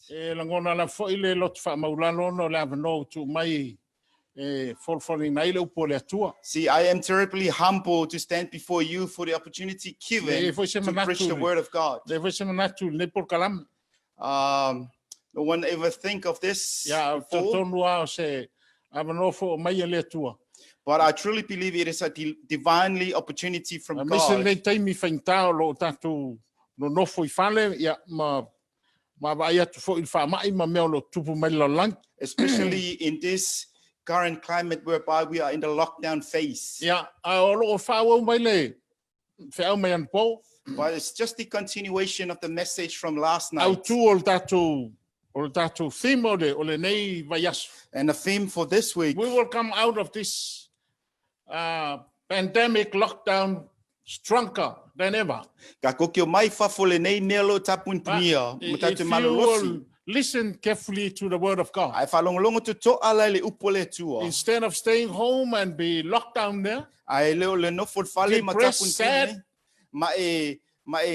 E lagona lava foi le loto faamaulalo ona o le avanoa ua tuu mai e folafolaina ai le upu a le Atua. See, I am terribly humble to stand before you for the opportunity given E foi se to preach manatu the word of God. Le foi se manatu i lenei polokalame. No one ever think of this Ia, before, talitonu lava o se avanoa foi o mai e le Atua. But I truly believe it is a divinely opportunity from Aemaise God. lenei taimi faigata o lo o tatou nonofo i fale, ia, ma vaai atu foi i le faamai ma mea o lo o tupu mai le lalolagi. Especially in this current climate whereby we are in the lockdown phase. Ia, a o lo o faaauau mai le feau mai anapo. But it's just the continuation of the message from last night. Autu o le tatou theme o lenei vaiaso. And the theme for this week. We will come out of this pandemic lockdown stronger than ever. Ka kokio mai fafo lenei mea lo tapunpunia, mo If tātou you malolosi. will listen carefully to the word of God, Ai whalongolongo to to ala le upo le tua. instead of staying home and be locked down there, Ai leo le nofo le fale ma depressed, tapunpunia. sad. Ma e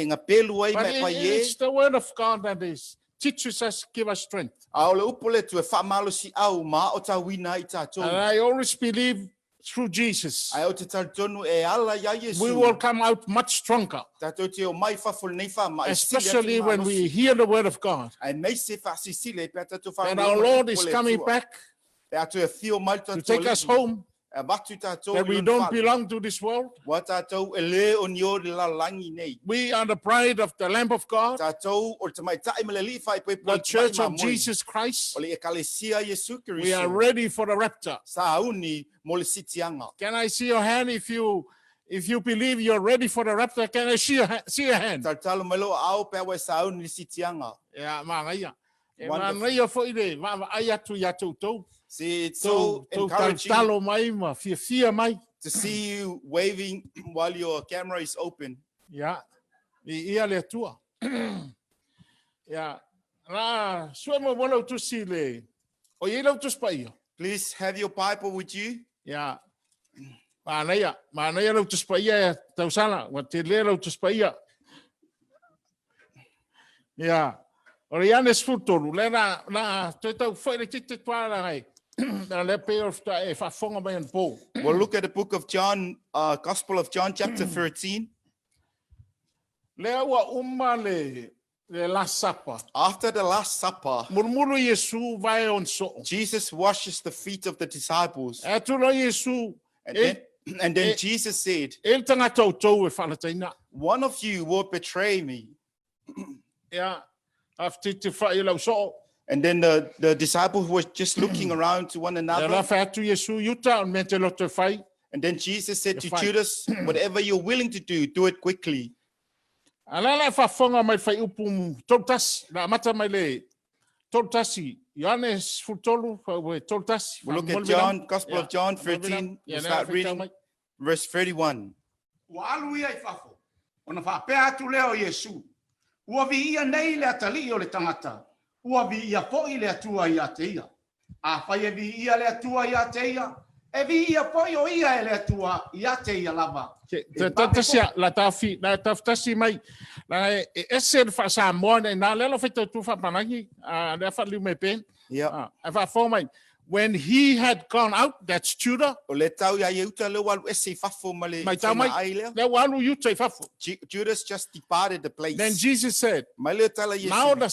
ngapelu ai But ma e pai e. it's the word of God that is teaches us, give us strength. A o le upo le tua e whamalosi au ma o tā wina i tātou. And I always believe through Jesus, Ai o te talitonu e ala ia Yesu. we will come out much stronger, Tātou te o mai fafo lenei wha ma e sili atu especially when malosi. we hear the word of God. Ai mei se whaasisile pe tātou That our whalongolongo Lord i is upo le coming tua. back Pe atu e whio mai to tātou take us le- home, E watu tātou that i we lona don't whale. belong to this world. Wa tātou e le o ni o le lalangi nei. We are the bride of the Lamb of God, Tātou o te maitai ma le liwhai pe the church of Jesus Christ. O le ekalesia Yesu We are Kristo. ready for the rapture. Sa uni mo le sitianga. Can I see your hand if you believe you're ready for the rapture? Can I see your hand? Tatalo mai lo au pe awa sa uni le sitianga. Yeah, manaia. E Wonderful. manaia foi le vaavaai atu ia toutou. See, it's so Tou encouraging talotalo mai ma fiafia mai. to see you waving while your camera is open. Ia, i ia le Atua. Ia, la sue mo mo lau tusi le, o i lau tusi pa ia. Please have your Bible with you. Ia, manaia, manaia lau tusi pa ia e tausala, wa te le lau tusi pa ia. Ia, o le Ioane 13, le na, toe tau foi le tite tuara ngai. Na le pe o fta e whaafonga mai an pō. We'll look at the book of John, Gospel of John, chapter 13. Lea ua uma le Last Supper. After the Last Supper, Mulumulu Iesu vae ona soo. Jesus washes the feet of the disciples. E atu loa Iesu, And then Jesus said, e le tagata o outou e faalataina. "One of you will betray me." Ia, afetiti fai lau soo. And then the disciples were just looking around to one Ia another. la fai atu Iesu Iuta o le mea te loto e fai. And then Jesus said to You're fine. Judas, "Whatever you're willing to do, do it quickly." A la la faafofoga mai fuaiupu 31, la amata mai le 31, Ioane 13, ue 31. We'll look at John, Gospel of John 13. We'll start reading verse 31. Ua alu ia i fafo, ona faapea atu lea o Iesu, ua viia nei le Atalii o le tagata, ua viia foi le Atua ia te ia. Afai e viia le Atua ia te ia, e viia foi o ia e le Atua ia te ia lava. Tasi la tafi la tafitasi mai la e ese le faasamoa nei na lea lo faitautu faapalagi a lea faaliu mai pea. A faafofoga mai, when he had gone out, that's Judah. O le tau ia Iuta le walu ese i fafo ma le Mai tau mai. whainga ai lea. Lea ua alu Iuta i fafo. Judas just departed the place. Then Jesus said, Mai le tala Yesu. "Now the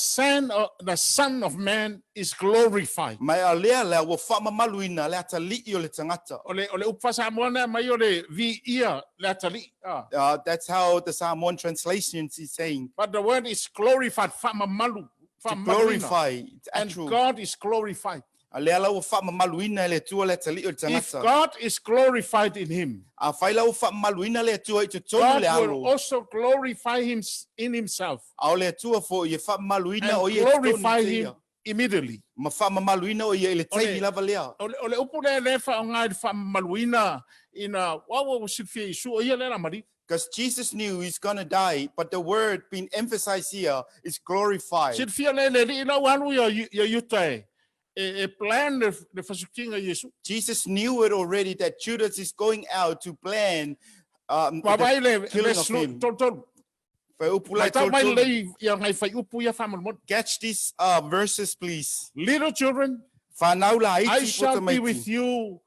Son of Man is glorified." Mai a lea lea ua whaamamaluina le atalii o le tangata. O le upu faasamoa lea mai o le viia le Atalii. Ah. That's how the Samoan translation is saying. But the word is glorified, faamamalu. To Faamamaluina. glorify. It's And actual. God is glorified. A lea la ua whaamamaluina le Atua le atalii o le If tangata. God is glorified in him, Afai la ua whaamamaluina le Atua i totonu God le will alo. also glorify him in himself A o le Atua fo i e whaamamaluina and o ia i totonu glorify te him ia. immediately. Ma whaamamaluina o ia i le taimi lava lea. O le upu lea le faaaoga i le faamamaluina ina ua ua silafia Iesu o ia lea la maliu. Because Jesus knew he's going to die, but the word being emphasized here is glorified. Silafia le le alii la ua alu ia Iuta e plan le fasukitiga Iesu. Jesus knew it already that Judas is going out to plan Ua the vai le killing of le him. 33. Fuaiupu la e Matau mai 33. lelei ia ngai fuaiupu ia faamolemole. Catch these verses, please. Little children, Fanau I laiti po shall be with tamaiti. you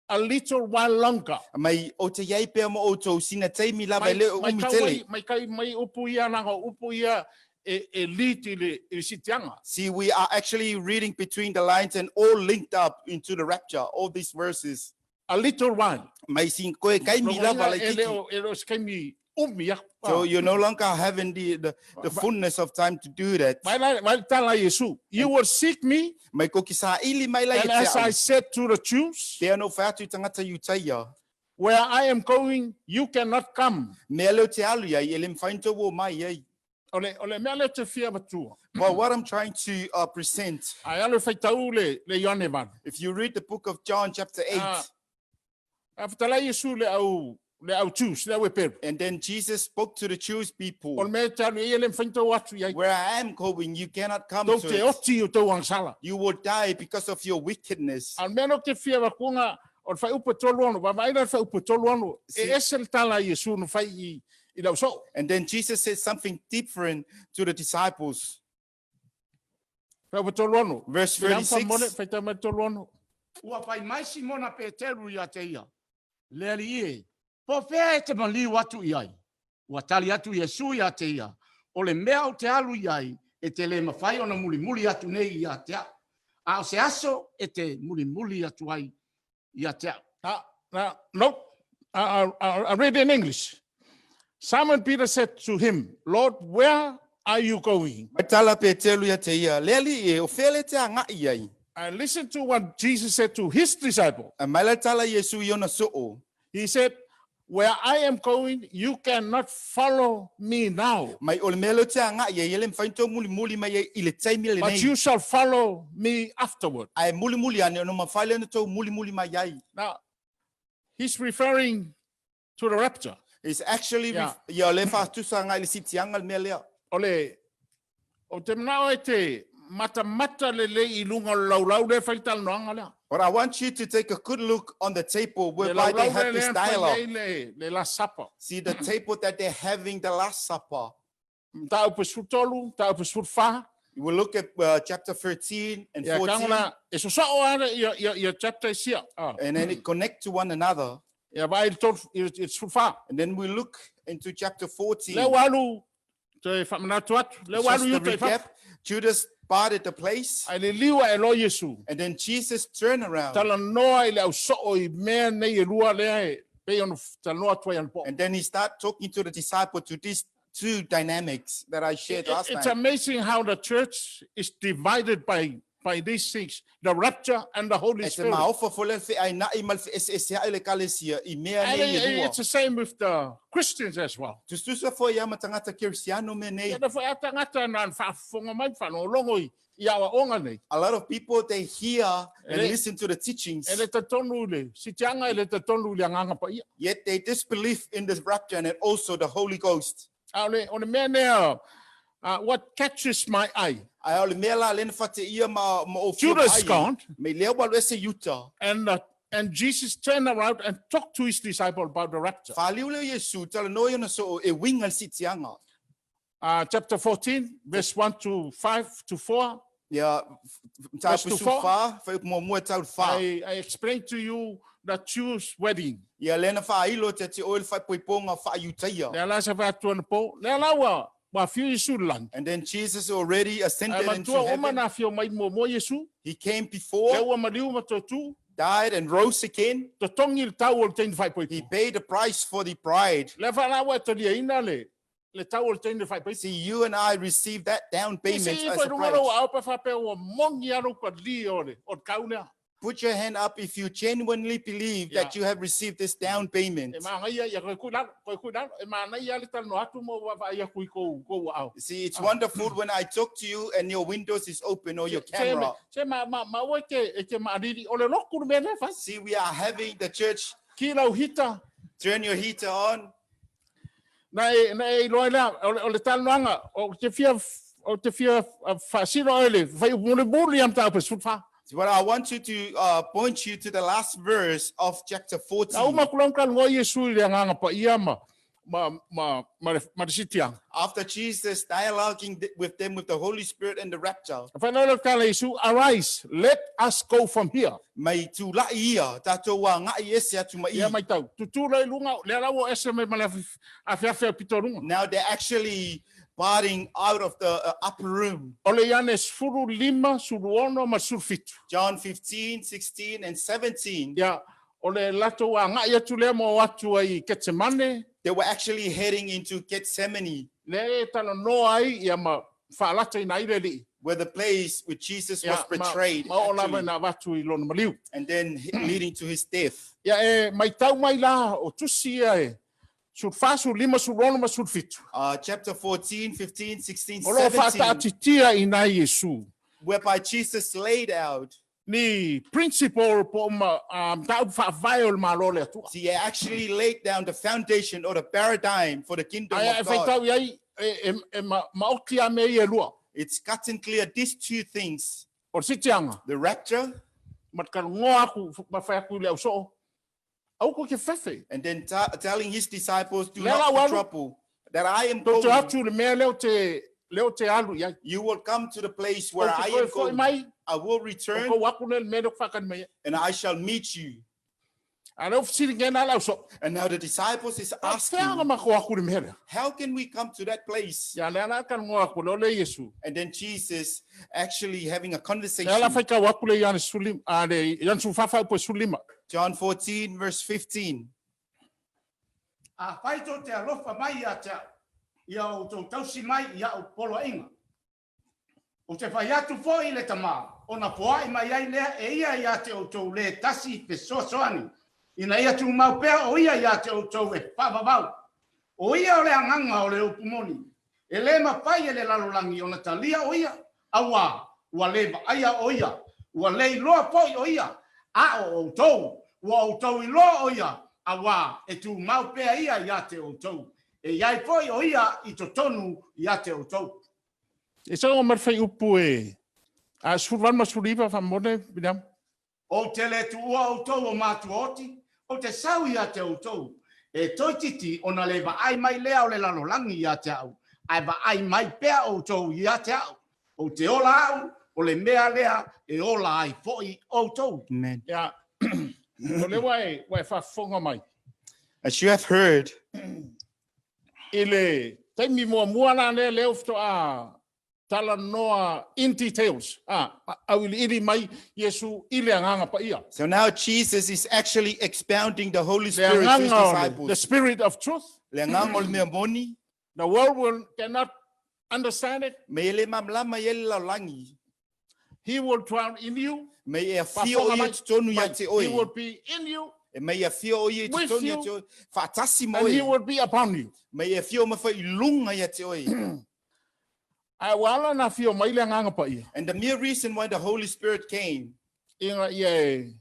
a little while longer. Mai o te iai pea mo outou sina taimi lava e Mai le o mai umi tau tele. mai mai kai mai upu ia leaga o upu ia e e lead i le i le sitiaga. See, we are actually reading between the lines and all linked up into the rapture, all these verses. A little while. Mai sin koe kaimi Logoina lava e le laititi. o e le o se kaimi umi aku. So you're no longer having the fullness of time to do that. Mai la mai le tala a Iesu. You will seek me, Mai ko ki sa ili mai la i and te as au. I said to the Jews, Te ano whātu tangata Iutaia. where I am going, you cannot come. Mea leo te alu iai, e le mwhainto o mai ai. O le, o le mea lea ou te fia avatua. But what I'm trying to present, Ae alu e faitau le, le Ioane 8. if you read the book of John chapter 8, A fetalai Iesu le au, le au Jews, le au Eperu. and then Jesus spoke to the Jewish people, O le mea e te alu i ai, e le mawhai tau atu i ai. where I am going, you cannot come Tou to te it. oti o tau agasala. You will die because of your wickedness. A o le mea lea ou te fia avakuga, o le fuaiupu e 36, vaavaai la le fuaiupu e 36, e ese le tala a Iesu na fai i, i le au soo. And then Jesus said something different to the disciples. Fuaiupu e 36. Verse Filamu faamolemole, 36. faitau mai le 36. Ua fai mai Simona Peteru ia te ia, Le Alii e, po o fea e te maliu atu i ai? Ua tali atu Iesu ia te ia, O le mea ou te alu i ai, e te le mafai ona mulimuli atu nei ia te au, a o se aso e te mulimuli atu ai ia te au. Now, now, no, I, I, I read in English. Simon Peter said to him, Lord, where are you going? Mai tala Peteru ia te ia, Le Alii e, o fea le te agai ai? And listen to what Jesus said to his disciple. A mai la tala Iesu i ona soo. He said, Where I am going, you cannot follow me now, Mai o le mea leo te agai ai, e le mawhai tō mulimuli mai ai i le taimi but lenei. you shall follow me afterward. Ae mulimuli ane, ono mawhai lena tō mulimuli mai ai. Now, he's referring to the rapture. It's actually, Yeah. ia le whatusa ngai le sitianga le mea lea. O le, o te manao e te matamata lelei i luga o le laulau lea e fai le talanoaga lea. But I want you to take a good look on the table Le whereby they laulau have lea this lea na fai dialogue. ai le, le Last Supper. See the table that they're having the Last Supper. Mataupu e 13, mataupu e 14. You will look at chapter 13 and Ia 14, kanga e sosoo ana ia, ia, ia chapter e sia. Ah. and then it connect to one another. Ia vaai i le tolu, i le 14. And then we look into chapter 14. Lea ua alu, toe faamanatu atu, lea ua Just alu to Iuta i fafo. recap, Judas parted the place, Ae liliu ae loa Iesu. and then Jesus turned around, Talanoa i le au soo i mea nei e lua lea e pei ona talanoa atu ai anapo. and then he started talking to the disciple to these two dynamics that I shared last It's night. amazing how the church is divided by these things, the rapture and the Holy E te Spirit. maofa fo le wheaina'i ma le whaeseese ai le kalesia i mea And nei e lua. it's the same with the Christians as well. Tususa fo ia ma tangata Kirisiano me nei. Ia na whai ata ngata na whaafonga mai whanolongo i i awaonga nei. A lot of people, they hear and E le- listen to the teachings, E le tatonu le sitianga e le tatonu le anganga pa ia. yet they disbelieve in this rapture and also the Holy Ghost. A o le, o le mea nea, what catches my eye, Ae o le mea la lena whate ia ma o fia Judas pai. gone, Me lea walu ese Yuta. and Jesus turned around and talked to his disciple about the rapture. Whaliu leo Yesu, tala no iona so e winga le sitianga. Chapter 14, verse 1 to 5 to 4. Ia, tā Verse to pusu four. wha, whai mua mua tau wha. I explained to you the Jews' wedding. Ia lena wha ilo te te oil whai poiponga wha iutaia. Lea la sa wha atu ana po. Lea la ua, ua whiu Yesu le langi. And then Jesus already Ae ascended into matua uma heaven. na whio mai mua mua Yesu. He came Lea before, ua maliu ma totu. died and rose again. Totongi le tau o le teine whai He poipo. paid the price for the bride. Lea wha la ua talia ina le tau o le teine whai poipo. See, you and I received that down payment Isi as ifo a runga rau pledge. au pa whapea ua mongi aro pa li o le, o le kau lea. Put your hand up if you genuinely believe that you have received this down payment. E māngaia, ia koe kui lalo, koe kui lalo. E māngaia le talanoa atu mo ua vaai aku i kou, kou au. See, it's wonderful when I talk to you and your windows is open or your Se, camera. se ma, ma, ma ua e te, e te maariri, o le roku le mea lea whai. See, we are having the church Ki lau hita, turn your heater on. na e, na e iloa lea, o le talanoaga, o te fia, o te fia faasino oe le fai mulimuli am tāu pe. So what I want you to point you to the last verse of chapter Na uma 14. kula talanoa Iesu i le agaga paia ma, ma, ma, ma, le, ma le sitiaga. After Jesus dialoguing with them with the Holy Spirit and the rapture, Fai le tala Iesu, "Arise, let us go from here." Mai tula'i ia, tatou aga'i ese atu ma Ia i. mai tau. Tutu la i luga, lea la ua ese mai ma le afiafi a pito luga. Now they're actually parting out of the upper room. O le Ioane 15, 16 ma 17. John 15, 16, and 17. Ia, o le latou aga'i atu lea ma o atu ai i Ketsemane, They were actually heading into Gethsemane, lea e talanoa ai ia ma faalataina ai le Alii. Where the place where Jesus was Ia, ma, betrayed, ma o lava actually, na avatu i lona maliu. And then leading to his death. Ia e maitau mai la o tusi ia e 14, 15, 16 ma 17. Chapter 14, 15, 16, O lo 17, faataatitia i nai Iesu. Whereby Jesus laid out, Ni principle po ma tau faavae o le malo le Atua. He actually laid down the foundation or the paradigm for the kingdom Ai e of God. faitau i ai e, e, e ma, maoti a me i e lua. It's cut and clear these two things: O le sitiaga, the rapture ma te talanoa aku, ma fai atu i le ausoo. Au ko ke fefe. and then telling his disciples, "Do Le not la be walu. troubled, that I am Tou te going. atu le mea leo te, leo te alu i ai. You will come to the place where Tou te I toe am foi going. mai, I will o return kou aku le mea leo whakani mai ai. and I shall meet you." A leo whisiri ngena le ausoo. And now the disciples is A asking, whea ma ko aku le mea lea. "How can we come to that place?" Ia lea la talanoa aku leo le Iesu. And then Jesus actually having a Lea la conversation. whaikau aku le Ioane 15, a le Ioane 14 po 15. John 14, verse 15. Afai tou te alofa mai ia te au, ia outou tausi mai i a'u poloaiga. Ou te fai atu fo'i i le Tamā, ona foa'i mai ai lea e ia iā te outou lē tasi fesoasoani, ina ia tumau pea o ia iā te outou e faavavau. O ia o le Agaga o le upu moni. E lē mafai e le lalolagi ona talia o ia, auā ua lē vaaia o ia, ua lē iloa fo'i o ia, a o outou, ua outou iloa o ia, auā e tumau pea ia iā te outou. E i ai fo'i o ia i totonu iā te outou. E sa o marwhai upu e a 18 ma 19 whamone, William. Ou te lē tuua outou o matua oti, ou te sau iā te outou. E toeitiiti ona le vaai mai lea o le lalolagi iā te au, ae vaai mai pea outou iā te au. Ou te ola au, o le mea lea e ola ai fo'i outou. Amen. Ia, o le wa e whaafonga mai. As you have heard, I le taimi muamua la lea leo faatoa talanoa in details. A, au ili ili mai Iesu i le Agaga Paia. So now Jesus is actually expounding the Holy Le Spirit to his agaga o le, the disciples. Spirit of truth. Le agaga o le mea moni, The world will cannot understand it. me e le malamalama i le lalolagi. He will dwell in you. Me e afio o Faafofoga ia mai. totonu ia te He oe. will be in you E me e afio o ia with totonu ia you te oe. Faatasi ma and he oe. will be upon you. Me e afio ma fai lunga ia te oe. Ae ua ala na afio mai le Agaga Paia. And the mere reason why the Holy Spirit came Ina ia e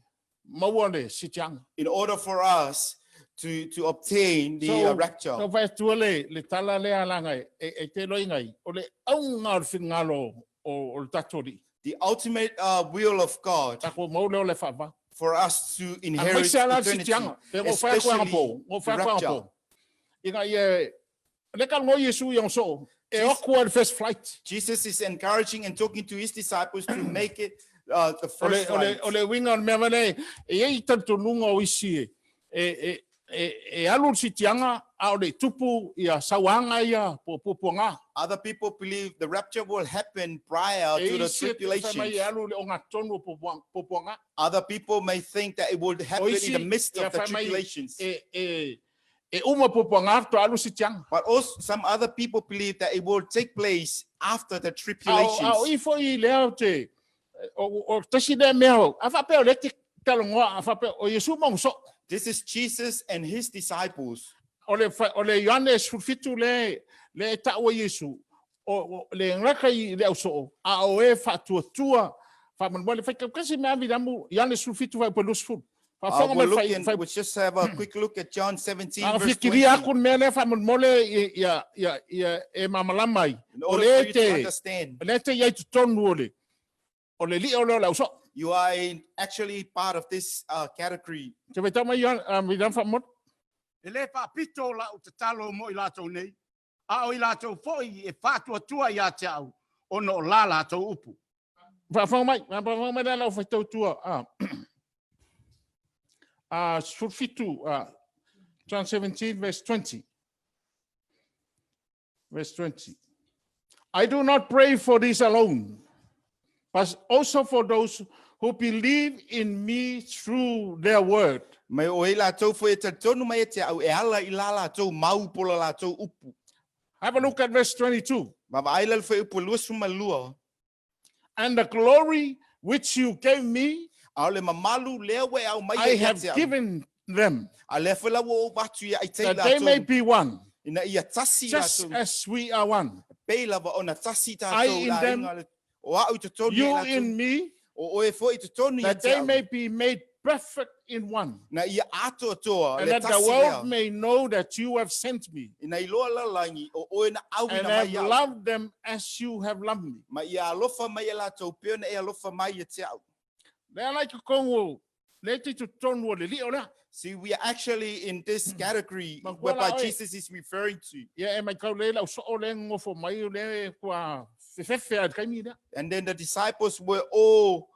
maua le sitiaga. in order for us to obtain the rapture. So vai tua le tala lea langa e te loinga i. O le auga o le finagalo o le tatou Alii. The ultimate will of God Takou mau lea o le faava. For us to A inherit mai se ala le eternity, sitiaga. Pe ngo whai koe especially po. Ngo the whai koe rapture. po. Ina ia le ka ngo Iesu i so. E oku le first flight. Jesus is encouraging and talking to his disciples to make it the O le, first o le, flight. o le winga o le mea vale, e ei talitonuga o isi e alu le sitiaga, a o le tupu ia sauaga ia po puapuaga. Other people believe the rapture will happen prior E to the isi e te whai mai e tribulations. alu le o ngā tonu o puapuaga. Other people may think that it will happen O in isi the midst ia of the whai mai tribulations. e uma puapuaga to alu sitiaga. But also some other people believe that it will take place after the A o tribulations. i foi i lea o te, o tasi lea mea o, a whapea o le te talongoa, a whapea o Iesu maunga so. This is Jesus and his disciples. O le Ioane 17 le e taua Iesu, o le ngaka i le ausoo, a o e faatuatua, faamolemole, fai kasi mea viramu, Ioane 17 vai pa 20. Faafofoga mai We'll, look fai, in, fai, we'll just have a quick look at John 17, a verse 20. fikiria aku le mea lea faamolemole ia e malamalama ai. In O order le for you to te, understand, le te iai totonu o le lio lea o le ausoo. You are actually part of this category. Te vai tau mai Ioane, viramu faamomole. E lē faapito la'u tatalo mo i latou nei, a o i latou fo'i e faatuatua iā te a'u ona o la latou upu. Faafofoga mai, faafofoga mai la lau faitau tua. Ah. Ah, 17, ah, John 17, verse 20. Verse 20. I do not pray for this alone, but also for those who believe in me through their word. Mai o e latou foi e talitonu mai e te au e ala i la latou mau po la latou upu. Have a look at verse 22. Ma vaai la le fuaiupu 22. And the glory which you gave me, A o le mamalu lea ua e aumai I ia have te au. given them, A lea foi la ua ou avatu ia ai tei that they may latou. be one, Ina ia tasi just latou. as we are one. Pei lava ona tasi I tatou in la them, inga le- o au i totonu ia You latou. in me, O oe foi i totonu ia that te they au. may be made perfect in one, Na ia atoatoa and le that the tasi world lea. may know that you have sent me Ina iloa lalagi o oe na and auina have mai au. loved them as you have loved me. Ma ia alofa mai e latou pei ona e alofa mai ia te au. Lea la i totonu o le te totonu o le lio lea. See, we are actually in this category Ma kua whereby la oe. Jesus is referring to. Ia e mai kau le lau soo le ngofo mai le kua fefefe a kaimi lea. And then the disciples were all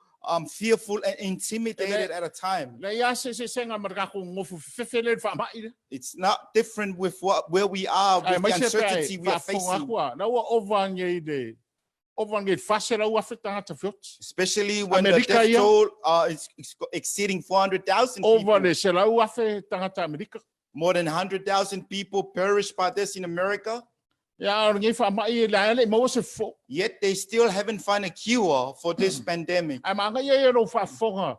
fearful and intimidated at a time. Le ia se se senga ma ka ko ngofo fefefe le fa mai lea. It's not different with what where we are Ai with mai the se pe uncertainty we are facing, akua. La ua ova ngei le ova ngei fase la ua fe tangata fioti. especially when the Amerika death ia. toll is exceeding 400,000 Ova people. le se la ua fe tangata Amerika. More than 100,000 people perished by this in America. Ia o ngei fa mai le ale mo se fo. Yet they still haven't found a cure for this pandemic. Ai ma ngai e ro fa fonga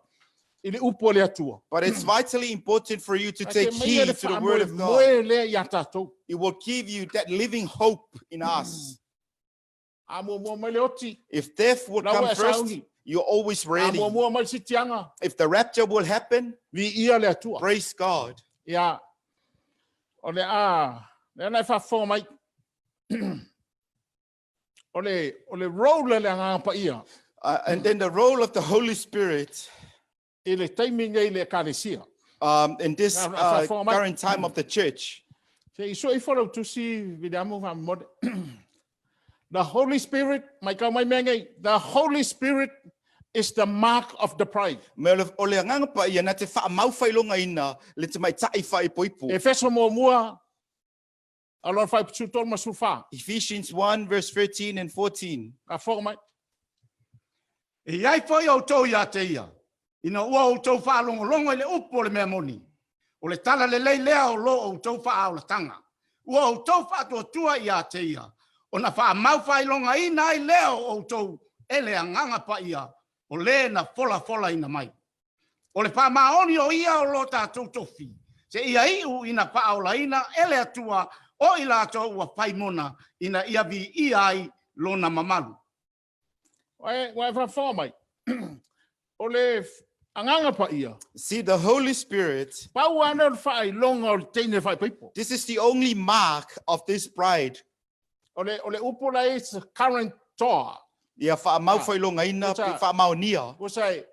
i le upo le atua. But it's vitally important for you to Ai take te mai e le heed to the word of God. Moe le ia tātou. It will give you that living hope in us. A mua mua mai le oti. If death will La come ua e first, sauni. you're always A ready. mua mua mai le sitianga. If the rapture will happen, Vi ia le atua. praise God. Ia. O le a. Le ana e whaafonga mai. O le, o le role le anganga pa ia. And then the role of the Holy Spirit I le taimi nei le ekalesia. in this Na, na, whaafonga mai. current time of the church. Se iso i wharau tusi viliamu wha mode. The Holy Spirit, mai kau mai mea nei, the Holy Spirit is the mark of the bride. Me o le, o le anganga pa ia na te wha whailonga ina le te mai tai wha ipoipo. Efeso mua mua, aloa whai putu tolu ma sulfa. Ephesians 1 verse 13 and 14. Ka whaka mai. E i ai fo'i outou iā te ia, ina ua outou faalogologo i le upu o le mea moni, o le tala lelei lea o lo outou faaolataga, ua outou faatuatua iā te ia, ona faamau faailogaina ai lea o outou e le Agaga Paia o lē na folafolaina mai. O le faamaoni o ia o lo tatou tofi, seia iu ina faaolaina e le Atua o i latou ua fai mona ina ia viia ai lona mamalu. Ua e whawha mai. O le anganga pa ia. See, the Holy Spirit, Pau ana o le whailonga o le teine whai peipo. this is the only mark of this bride. O le upo la e current toa. Ia wha whailonga ina Ota- pe wha Ko sai,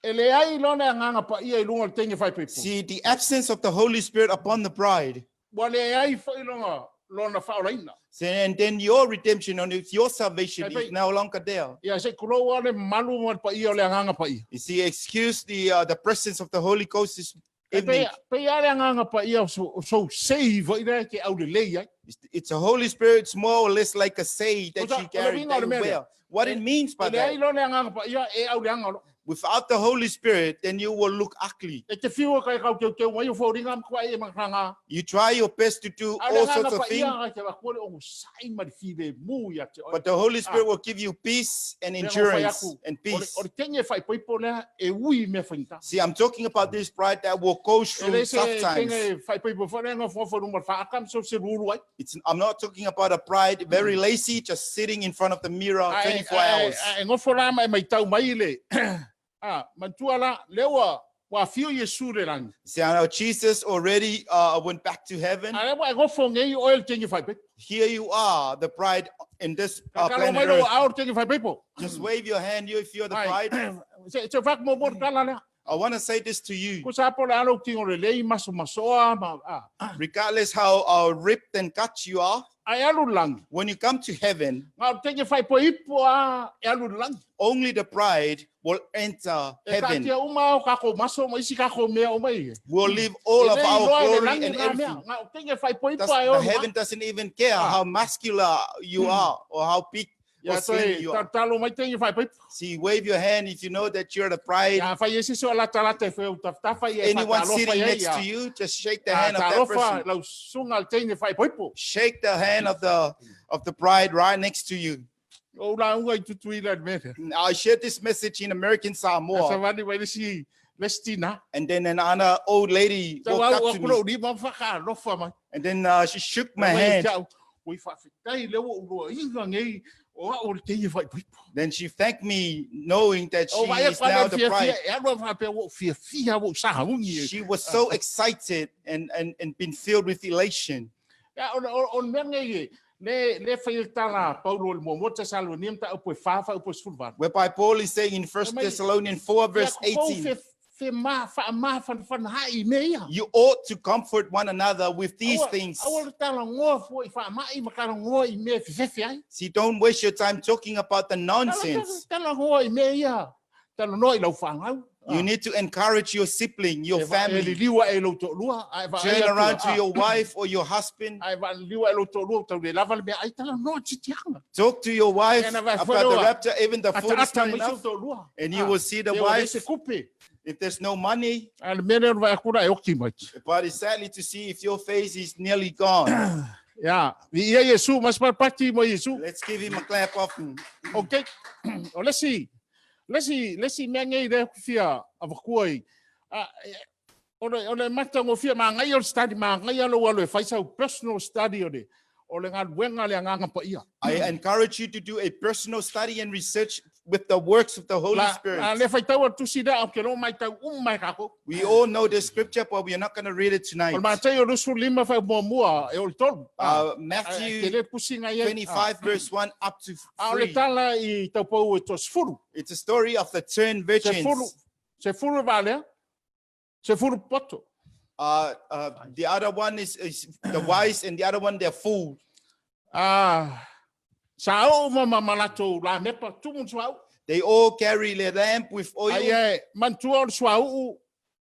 e le ai lona anganga pa ia i lunga o le teine whai peipo. See, the absence of the Holy Spirit upon the bride. Ua le ai whailonga lona whaolaina. See, and then your redemption and your salvation Kai is pei- no longer there. Ia se kurou ale malu ma le paia o le anganga pa ia. You see, excuse the presence of the Holy Ghost this E evening. pe pe ale anganga pa ia so so save i le ke au le lei ai. It's a Holy Spirit, it's more or less like a say that Osa- you carry, o le that winga o le you mea wear. What it means by E le ai that, lona anganga pa ia e au le anga lo. without the Holy Spirit, then you will look ugly. E te whiua kai kau teu teu mai o fōringa ma kua e makranga. You try your best to do Au le all anganga sorts of pa ia things, ngai te wakua le ongo sai ma le file mu ia te oi. but the Holy Spirit will give you peace and Lea ngā whai endurance aku. and O le, peace. o le tenge whai poipo lea e ui mea whainga. See, I'm talking about this bride that will go E through le se tough times. tenge whai poipo whae ngā whawha runga whaakam so se ruru ai. I'm not talking about a bride very lazy, just sitting in front of the mirror Ai- 24 ai- hours. ai- ngofo la mai mai tau mai le. Ah, mantua la, lewa, wa fio Yesu le rangi. See, I know Jesus already went back to heaven. A lewa e ngofo ngei o el tenge whai pepo. Here you are, the bride in this Kakalo planet mai lo Earth. au tenge whai pepo. Just wave your hand you if you're the Ai, bride. Se se whak mo mo tala lea. I want to say this to you, Ko sa po le alo tingo le lei maso masoa ma a. regardless how ripped and cut you are, Ai alu langi. when you come to heaven, Ngā tenge whai po ipo a e alu langi. only the bride will enter E heaven. tātia uma o kako maso ma isi kako mea o mai. We'll leave all of E our lei loa le glory langi and ngā mea. everything. Ngā tenge whai po ipo That's, a e the o heaven doesn't even care Ah. how muscular you are or how big Ia or slim toi you are. talo mai tenge whai po ipo. See, wave your hand if you know that you're the bride. Ia whai esi so lata lata e whai u taftafa i e Anyone whatalofa sitting ia next ia. to you, just shake the hand of that Talofa person. lau sunga le teine whai poipo. Shake the hand of the bride right next to you. O la unga i tutuila le mea. I shared this message in American Sa Samoa, vani mai le si le si tina. and then another old lady Sa walked wau up to aku lau me, lima whakalofa mai. and then she shook my Mai hand. te au, Ui whawhitai leo o lua inga ngei o a o le teine whai poipo. Then she thanked me, knowing that she O vai is now kwa the fia bride. fia e alua whapea wo fia fia wo sahaungi e. She was so excited and been filled with elation. Ia o o mea ngei e le le whai le tala Paulo le mua te salo ni mta upo e whawha upo e sefulu Whereby Paul is saying in 1 Mai- Thessalonians 4, verse 18, Fe fe ma wha ma whan whan hai me ia. you ought to comfort one another with these things. Aua le tala ngoa fua i wha mai ma kala ngoa i mea fefefe ai. See, don't waste your time talking about the nonsense. Tala ngoa i mea ia. Tala noa i lau whangau. You need to encourage your sibling, your E family. liliwa e lau to'olua. Ai va Turn around to your wife or your husband. Ai va liwa e lau to'olua. Tau le lava le mea ai tala noa titianga. Talk to your wife Ena vai about the whanoa. rapture. Even the Ata food is ata not mai enough. sau to'olua. And you will see the E o wife, se kupe. if there's no money, A le mea lea vai akura e oki mai. but it's sadly to see if your face is nearly gone. Ia, vi ia Yesu, mas parpati mo Yesu. Let's give him a clap offering. Okay. O le si, le si, le si mea ngei le fia avakua i. A, o le, o le mata ngo fia ma ngai o le study, ma ngai alo alo e whaisau personal study o le, o le ngā luenga le anganga pa ia. I encourage you to do a personal study and research with the works of the Holy La, Spirit. a le whaitau a tusi rea o ke lo mai tau mai kako. We all know the scripture, but we are not going to read it O tonight. le mātai o rusu lima whai mua mua e o le tolu. Ke Matthew le pusi ngai e. 25, verse 1 up to A o le 3. tala i taupau e tos furu. It's a story of the 10 Se furu, virgins. se furu valea, se furu poto. The other one is the wise, and the other one they're fool. Ah, sa o ma ma malato la mepa tumun suau. They all carry their lamp with oil. Ai e mantua o le suau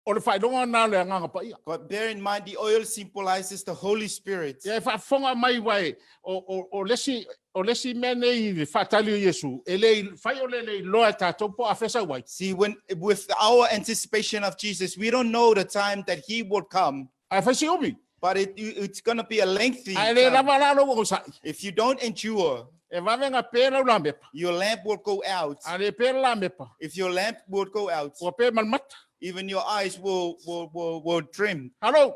o le whailonga nā le anganga pa ia. But bear in mind, the oil symbolizes the Holy Spirit. Ia e whaafonga mai wai o, o, o lesi o lesi mea nei i le whaatali o Yesu. E le whai o le le loa tātou po a whesa wai. See, when with our anticipation of Jesus, we don't know the time that he will come, Ai whaisi umi. but it's going to be a lengthy Ai le time. lava la lo o sai. If you don't endure, E wawenga pēra la mepa. your lamp will go out. A le pēra la mepa. If your lamp will go out, Ua pē malmata. even your eyes will trim. Hello.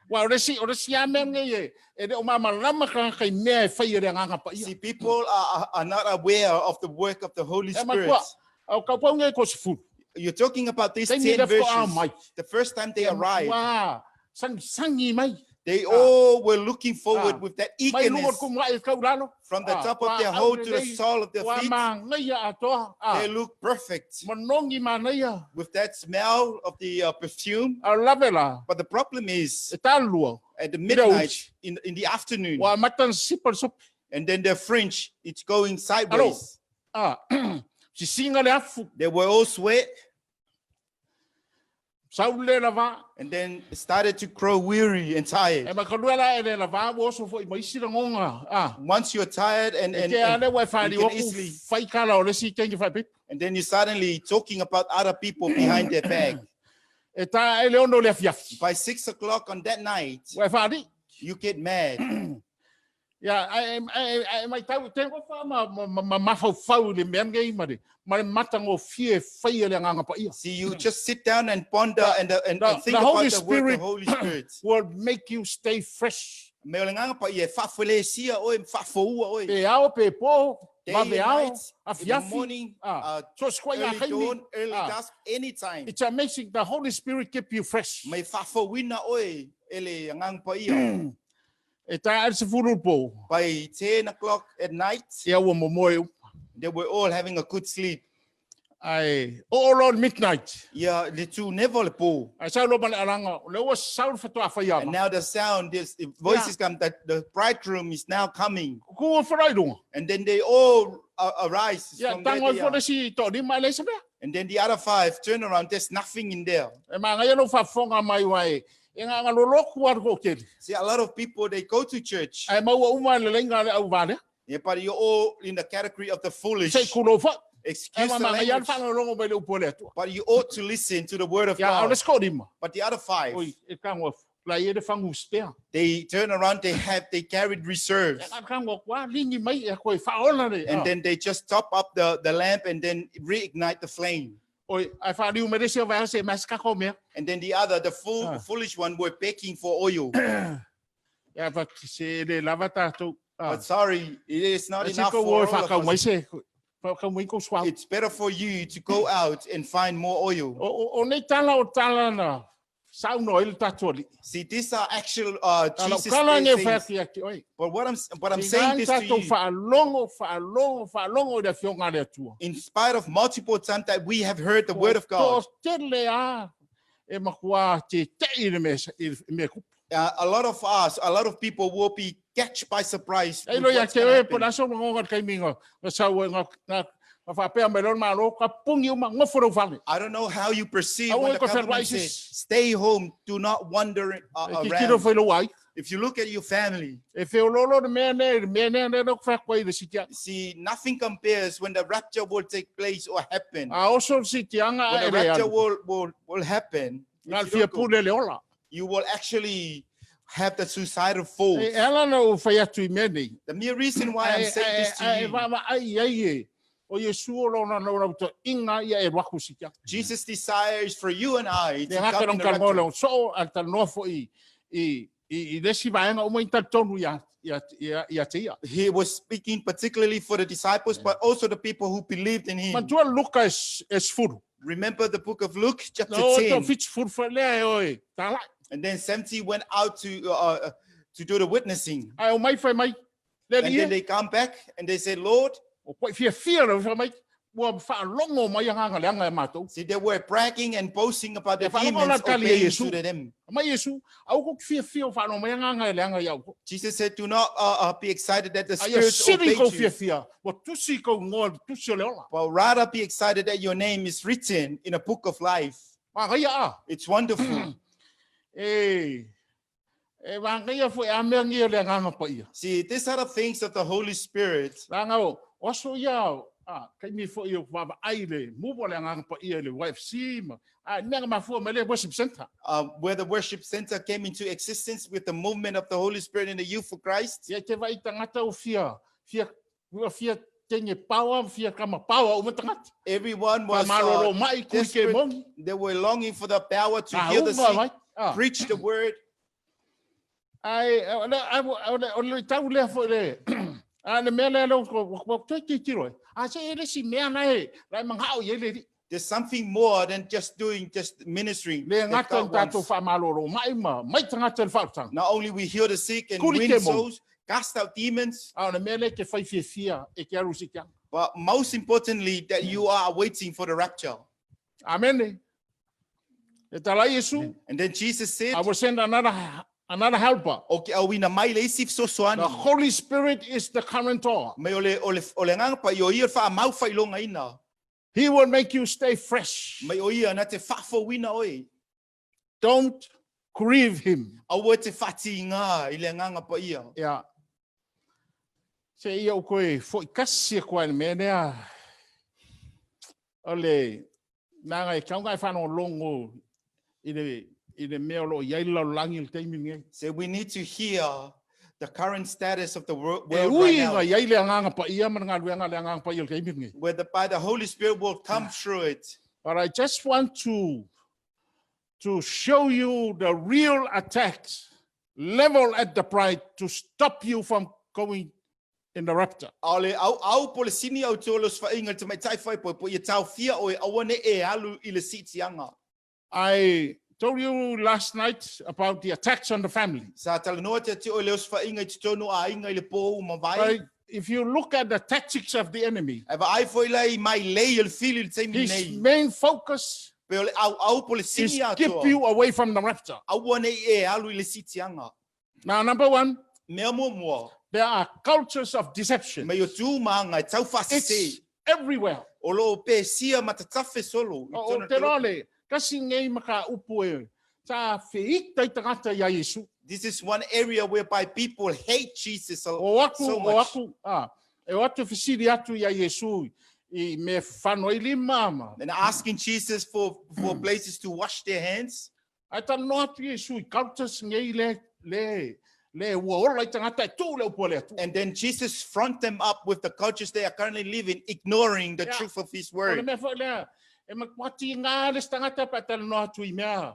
Wa o lesi o lesi a mea nei e e le o mamalama ka kai mea e whai e le anganga pa ia. See, people are not aware of the work of the Holy E Spirit. matua, au kaupau ngai ko se furu. You're talking about these Taimi 10 le wha virgins. mai. The first time they arrived, Wa, sangi sangi mai. they all were looking forward Ah. with that Mai lungo eagerness ku mai kau lalo. from the Ah. top of Wa their au head to the lelei. sole of their Wa feet. ma ngai atoa. Ah, They look perfect manongi manaia. with that smell of the perfume. A lave la, But the problem is e tālua. at the Ira midnight uchi. in the afternoon, Wa matan sipa le sopi. and then the fringe, it's going sideways. Ah, sisinga le afu. They were all sweat Sau le lava. and then started to grow weary and tired. E makalua la e le lava, wo oso fo i maisi la ngonga. Ah, Once you're tired e te ale wai whaari you can oku easily- whaikala o le si tengi whai pipu. and then you suddenly talking about other people behind their back. E tā e le ono le afiafi. By 6 o'clock on that night, Wai whaari. you get mad. Ia, ai ai ai mai tau te ngo fa ma ma ma mafau le mea ngai ma le ma le mata ngo fie whai le nganga pa ia. See, you just sit down and ponder and think the about Holy the work of Spirit- the Holy Spirit. Will make you stay fresh. Me o le nganga pa ia whawhele oi, whawhaua oi. Pe ao pe po, Day ma and ve ao, night, in the afiafi. morning, Ah, so squai ngā early kaimi. dawn, early Ah. dusk, anytime. It's amazing the Holy Spirit keep you fresh. Mai whawhawina oi, ele nganga pa ia. E tā e se furu po. By 10 o'clock at night, Ia ua momoe u. they were all having a good sleep. Ae oo loa i le midnight. Ia le tunefa o le po. Ae sau loa ma le alaga, o lea ua sau le faatoa And faiava. now the sound, this the voices come that the bridegroom is now coming. Kukū ifo loa i luga. And then they all arise Ia, from where tago they ifo le are. isi toalima e leai se mea. And then the other five turn around, there's nothing in there. E manaia lou faafofoga mai aua e gagaloloku lava le toatele. See, a lot of people, they go to church, Ae maua uma i le leiga a le auvalea. yeah, but you're all in the category of the foolish. Se i kulou foi. Ae Excuse the manaia le language, faalogologo mai le upu a le Atua. but you ought to listen to the word of Ia, a o le God. isi toalima, But the other five, oi, e tago atu, la i ai le fagu spare. they turn around, they carried reserves. E tago atu, a ligi mai e koe faaola le. And then they just top up the lamp and then reignite the flame. Oi, ae faaliu mai le isi o vaega se mai se tatou mea. And then the other, the Ah. foolish one, were begging for oil. Ia, fa se le lava tatou. Ah. But sorry, it is not E se enough kou for o e all of whakau mai us. se, whakau mai kou suau. It's better for you to go out and find more oil. O nei tala o tala na saunoa ai le tatou alii. See, these are actual A lau Jesus kala things. nei whai atu ia te oe. But what I'm Te saying ngā this to tātou you, whaalogo, whaalogo, whaalogo i le afioga a le Atua. in spite of multiple times that we have heard the word of God, O tele a e makua te tei i le mea, i le mea kupu. a lot of us, a lot of people will be catch by surprise. Ei with lo ia what's te gonna oe, happen. po na so ngonga le kaimi nga, nga sau e nga, nga, nga whapea mai lona malo, ka pungi uma ngofo rau fale. I don't know how you perceive Aua when e the ko whenua government isis. says, stay home, do not wander E titiro around. whai lau ai. If you look at your family, E wheololo le mea nei, le mea nei, le whakwa i le sitianga. see, nothing compares when the rapture will take place or happen. A oso le sitianga When a the e le rapture alu. will happen, Ngā le if you, fia don't go, pule le ola. you will actually have the suicidal thoughts. E ala na o whai atu i mea nei. The mere reason why I'm saying this to E you, vava ai ai e. O Iesu o lona na ora uta inga ia e waku sitianga. Jesus desires for you and I Le to ngaka come in rong the kalngoa rapture. le so al talnoa fo i i i i lesi vaenga uma i talitonu ia ia ia ia te ia. He was speaking particularly for the disciples, but also the people who believed in him. Matua Luka es es furu. Remember the book of Luke, chapter Na o to 10. fits furu fa lea e oe. Talai. And then 70 went out to do the witnessing. Ai o mai whai mai. Le And li then e. they come back and they say, Lord, O koe fia fia le whai mai. Ua whaalongo mai anga le anga e mātou. see, they were bragging and boasting about the E whaalongo demons la tali e obeying Yesu. to them. Mai Yesu, au ko fia fia o whaalongo mai anga le anga iau. Jesus said, do not be excited that the Ai a spirits siri obey kou you, fia fia. Ua tusi kou ngoa, tusi o le ola. but rather be excited that your name is written in a book of life. Wā a. It's wonderful. E, e wāngaia fo e amea ngia le anganga pa ia. See, these are the things of the Holy Spirit. Langa o, oso ia, a, kai mi fo i o wawa ai le, muwa le anganga pa ia le YFC, ma, a, mea nga mafua me le worship center. Where the worship center came into existence with the movement of the Holy Spirit and the youth for Christ. Ia te vai tangata o fia, fia, ua fia tenge pawa, fia kama pawa uma tangata. Everyone Pa was maroro mai kui ke desperate. mongi. They were longing for the power to A heal the uma sick, vai. A. preach the word. Ai, o le, ai, o le, o le tau lea fo le, a le mea lea leo, ko te te tiro e. A se ele si mea nei, lai manghao i ele ri. There's something more than just doing just ministry. Le that ngata God o tātou wants. whaamalolo mai ma, mai tangata le whautanga. Not only we heal the sick and Kuri win te mo. souls, cast out demons, A o le mea le te whai fia fia e ke aru si kia. but most importantly, that you are waiting for the rapture. Amen. E tala Yesu, And then Jesus said, I will send another helper. Okay, au ina mai le isi The fesoasoani. Holy Spirit is the guarantor. Mai o le, o le, o le nganga pa i o ia le whaamau whailonga ina. He will make you stay fresh. Mai o ia na te whaafawina oe. Don't grieve him. Aua te whati ngā i le nganga pa ia. Ia. Se ia o koe foi kasi e koe mea nea. O le nanga e kaunga e whanau longo i le mea o lo iai lau langi le taimi ngai. So we need to hear the current status of the E world ui right now, nga iai le anganga pa ia mana ngā luanga le anganga pa ia le taimi ngai. where by the Holy Spirit will come through it. But I just want to show you the real attacks level at the pride to stop you from going in the rapture. Au le au au po le sini au te ole sfainga te mai tai whai po po ia tau fia oe aua ne e alu i le sitianga. I told you last night about the attacks on the family. Sa talanoa te te ole sfainga i te tono a inga i le po ma vai. Right? If you look at the tactics of the enemy, Ae vaai foi la i mailei o le fili i le taimi his nei. main focus Pe o le auau po le is sini keep atoa. you away from the rapture. Aua ne i e alu i le sitianga. Now, number one, Mea muamua, there are cultures of deception. mei o tūmanga e taufaasese. It's everywhere. O lo o pesia ma tatafe solo. i O tona te tolo. roa le, kasi ngei maka upu e, ta feita i tagata ia Yesu. This is one area whereby people hate Jesus a- O aku, so o much. aku, ah, e o atu fesili atu ia Yesu i me whano i lima ma. And asking Jesus for places to wash their hands. Ai ta no atu Yesu i cultures ngei le, le, le ua ola i tagata e tū le upu a le Atua. And then Jesus front them up with the cultures they are currently living, ignoring the truth of his O le word. mea foi lea, e matuati ngā le si tagata pa talanoa atu i mea,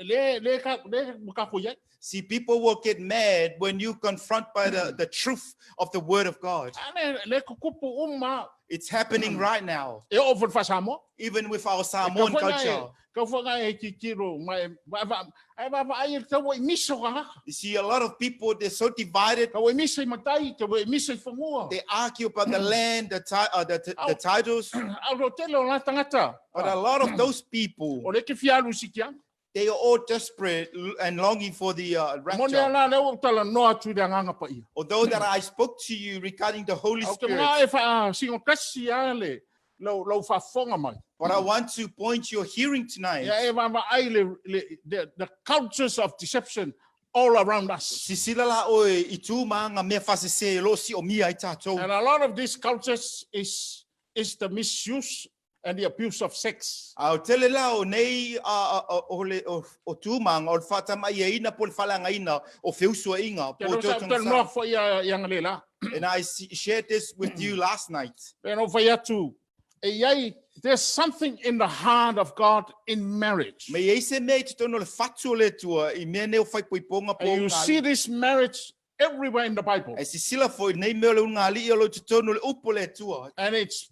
le, le, ka, le ka ko iai. See, people will get mad when you confront by the truth of the word of God. Ane, le kukupu uma, It's happening right now, e o fo Samoa. even with our Samoan Ka culture. Ka fo ngai e titiro, mai, va, va, ai va, va, ai e tau i miso ka haka. You see, a lot of people, they're so divided. Ka i miso i matai, ka i miso i whangua. They argue about the land, the titles. Au ro tele o la tangata. But a lot of those people, O le ke fialu si kia. they are all desperate and longing for the Mone rapture. ala leo o tala noa atu le anganga pa ia. Although that I spoke to you regarding the Holy Au te Spirit, mga e wha singo kasi a le, lau, lau whaafonga mai. but I want to point your hearing tonight. Ia e vava ai le, le, the cultures of deception all around us. Sisila la oe i tū maanga mea whasese e lo si o mia i tātou. And a lot of these cultures is the misuse and the abuse of sex. A o tele la o nei a, a, o, le, o, o tū maanga o le whātama ia ina po le whalanga ina o whiusua inga Te po rau te sa otonga utal noa sa. fo ia ia ngale la. And I shared this with you last night. Pe no whai atu, e iai, there's something in the heart of God in marriage. Me ei se mea i te tono le whatu o le tua i mea nei o whaipoiponga po And you ngā see this marriage everywhere in the Bible. E sisila foi nei mea o le unga alii o lo te tono le upo le tua. And it's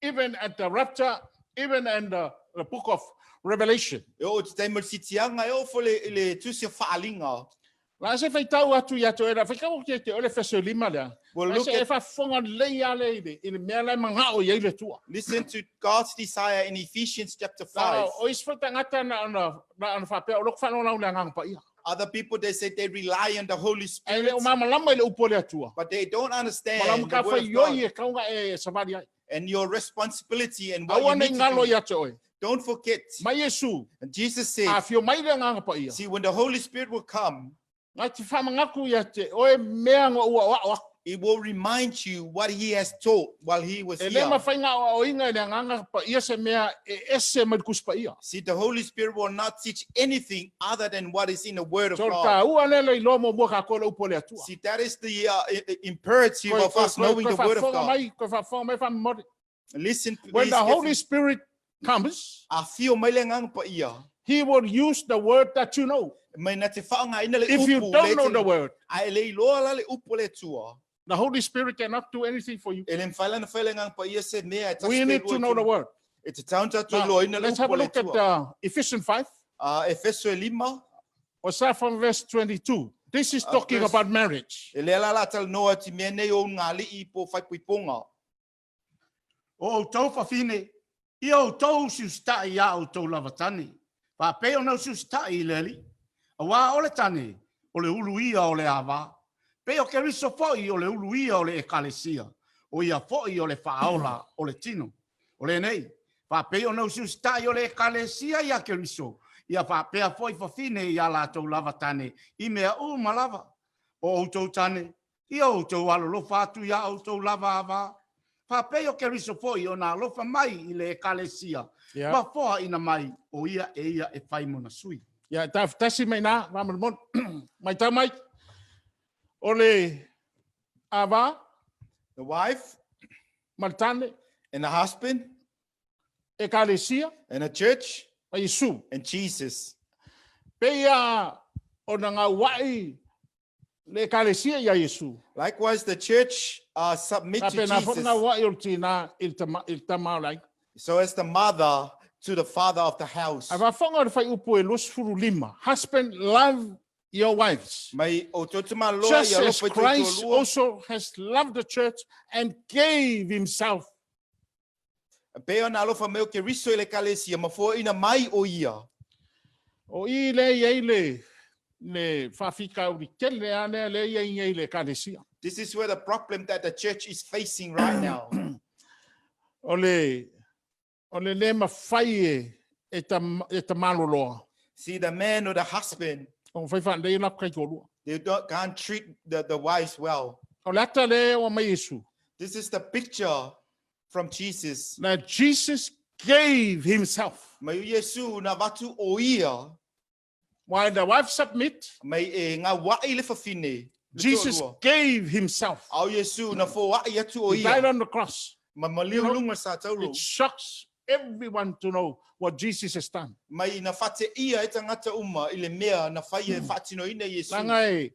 even at the rapture, even in the book of Revelation. E o te taimi o le sitianga e o fo le, le tusi o whaalinga. La se whaitau atu ia te oera, whaikau ke te ole feso lima lea. Well, La look se e at, whafonga lei ale i le, i le mea lai mangao i le tua. listen to God's desire in Ephesians chapter La 5. o is whaitangata na na na na whapea o loko whanau lau le anganga pa ia. Other people, they say they rely on the Holy Ai Spirit, le o mamalama i le upo le atua. but they don't Malamu understand ka the word whai of God ioi e kaunga e savari ai. and your responsibility and what Aua you nei need to ngalo do. ia te oe. Don't forget. Mai Yesu, And Jesus said, a whio mai le anganga pa ia. see, when the Holy Spirit will come, Ngai te whamangaku ia te oe mea ngā ua oa oa. it will remind you what he has taught while he was E le here. mawhai ngā oa oinga i le anganga pa ia se mea e ese mai kusi pa ia. See, the Holy Spirit will not teach anything other than what is in the Word of So God. ka ua lele i lomo mua ka koe le upo le atua. See, that is the imperative of us knowing the Word of God. Mai, koe whaafonga mai whamamori. Listen, please. When the Holy carefully. Spirit comes, A whio mai le nganga pa ia. he will use the word that you know. Mai na te whaanga ina le If you upu don't le know te- the word, A e le iloa la le upu le tua. the Holy Spirit cannot do anything for you. E le mwhailana whaile nganga pa ia se mea e We need to know the word. E te taunta tu Now, loa ina le let's have upu a le look at tua. Ephesians 5. Efeso e lima. Or start from verse 22. This is talking about marriage. E lea la la tala noa ti mea nei o ngā li'i po whaipuiponga. O outou fafine, ia outou usiusitai iā outou lava tane, faapei ona usiusitai i le Alii. Auā o le tane, o le ulu ia o le avā, pei o Keriso foi o le ulu ia o le Ekalesia, o ia foi o le Faaola o le tino. O lenei, faapei ona usiusitai o le Ekalesia iā Keriso, ia faapea foi fafine iā latou lava tane i mea uma lava. O outou tane, ia outou alolofa atu iā outou lava avā, faapei o Keriso foi ona alofa mai i le Ekalesia, ma foaina mai o ia e ia e fai mona sui. Ia, tafetasi mai nā, faamolemole. Matau mai, o le avā The wife ma le tane, and the husband Ekalesia and the church ma Iesu. and Jesus. Pei a ona ngaua'i le Ekalesia ia Iesu. Likewise, the church submit Ka to pena fo Jesus. ngaua'i o le tina i le tama, i le tama o le aiga. So as the mother to the father of the house. A faafofoga o le fuaiupu e 25. Husband, love your wives, Mai o te tamaloa just ia as alofa i tou Christ toalua. also has loved the church and gave himself Pe ona alofa mai o Keriso i le ekalesia, ma foaina mai o ia. O i lea e i ai le, le faafitauli tele lava lea lea e i ai nei i le Ekalesia. This is where the problem that the church is facing right now. O le, o le le mafai e, e, tam, e tamaloloa. See, the man or the husband, O fai faalelei latou taitoalua. they don't, can't treat the wives well. O le ata lea ua mai Iesu. This is the picture from Jesus. That Jesus gave himself. Mai o Iesu na vatu o ia, While the wife submit, mai e ngā wai le whawhine. Le Jesus toalua. gave himself. Au Iesu na whoai atu o He died ia. on the cross. Ma maliu lunga sa tauro. It shocks everyone to know what Jesus has done. Mai na whate ia e tangata uma i le mea na whai e whaatino ina Iesu. Langa e,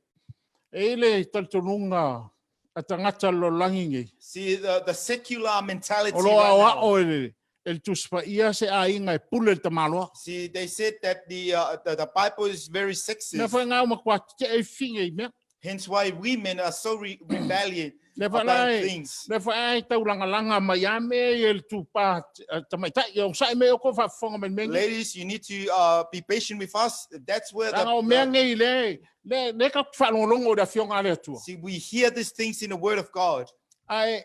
e ile talitonuga a tagata lalolagi nei. See, the secular mentality O lo right now. aoao e le, e le Tusi Paia se aiga e pule le tamaloa. See, they said that the Bible is very Mea sexist. whai ngā uma kua te e whinga i mea. Hence why women are so rebellion Le whai about lai, things. le whai ai taulangalanga mai a mea i le tupā tamaitai. O sae mea o ko whaafonga mai mea. Ladies, you need to be patient with us. That's where Langa o mea the ngei le, le, le ka whaalongolongo o le afioga a le Atua. see, we hear these things in the Word of God. Ai,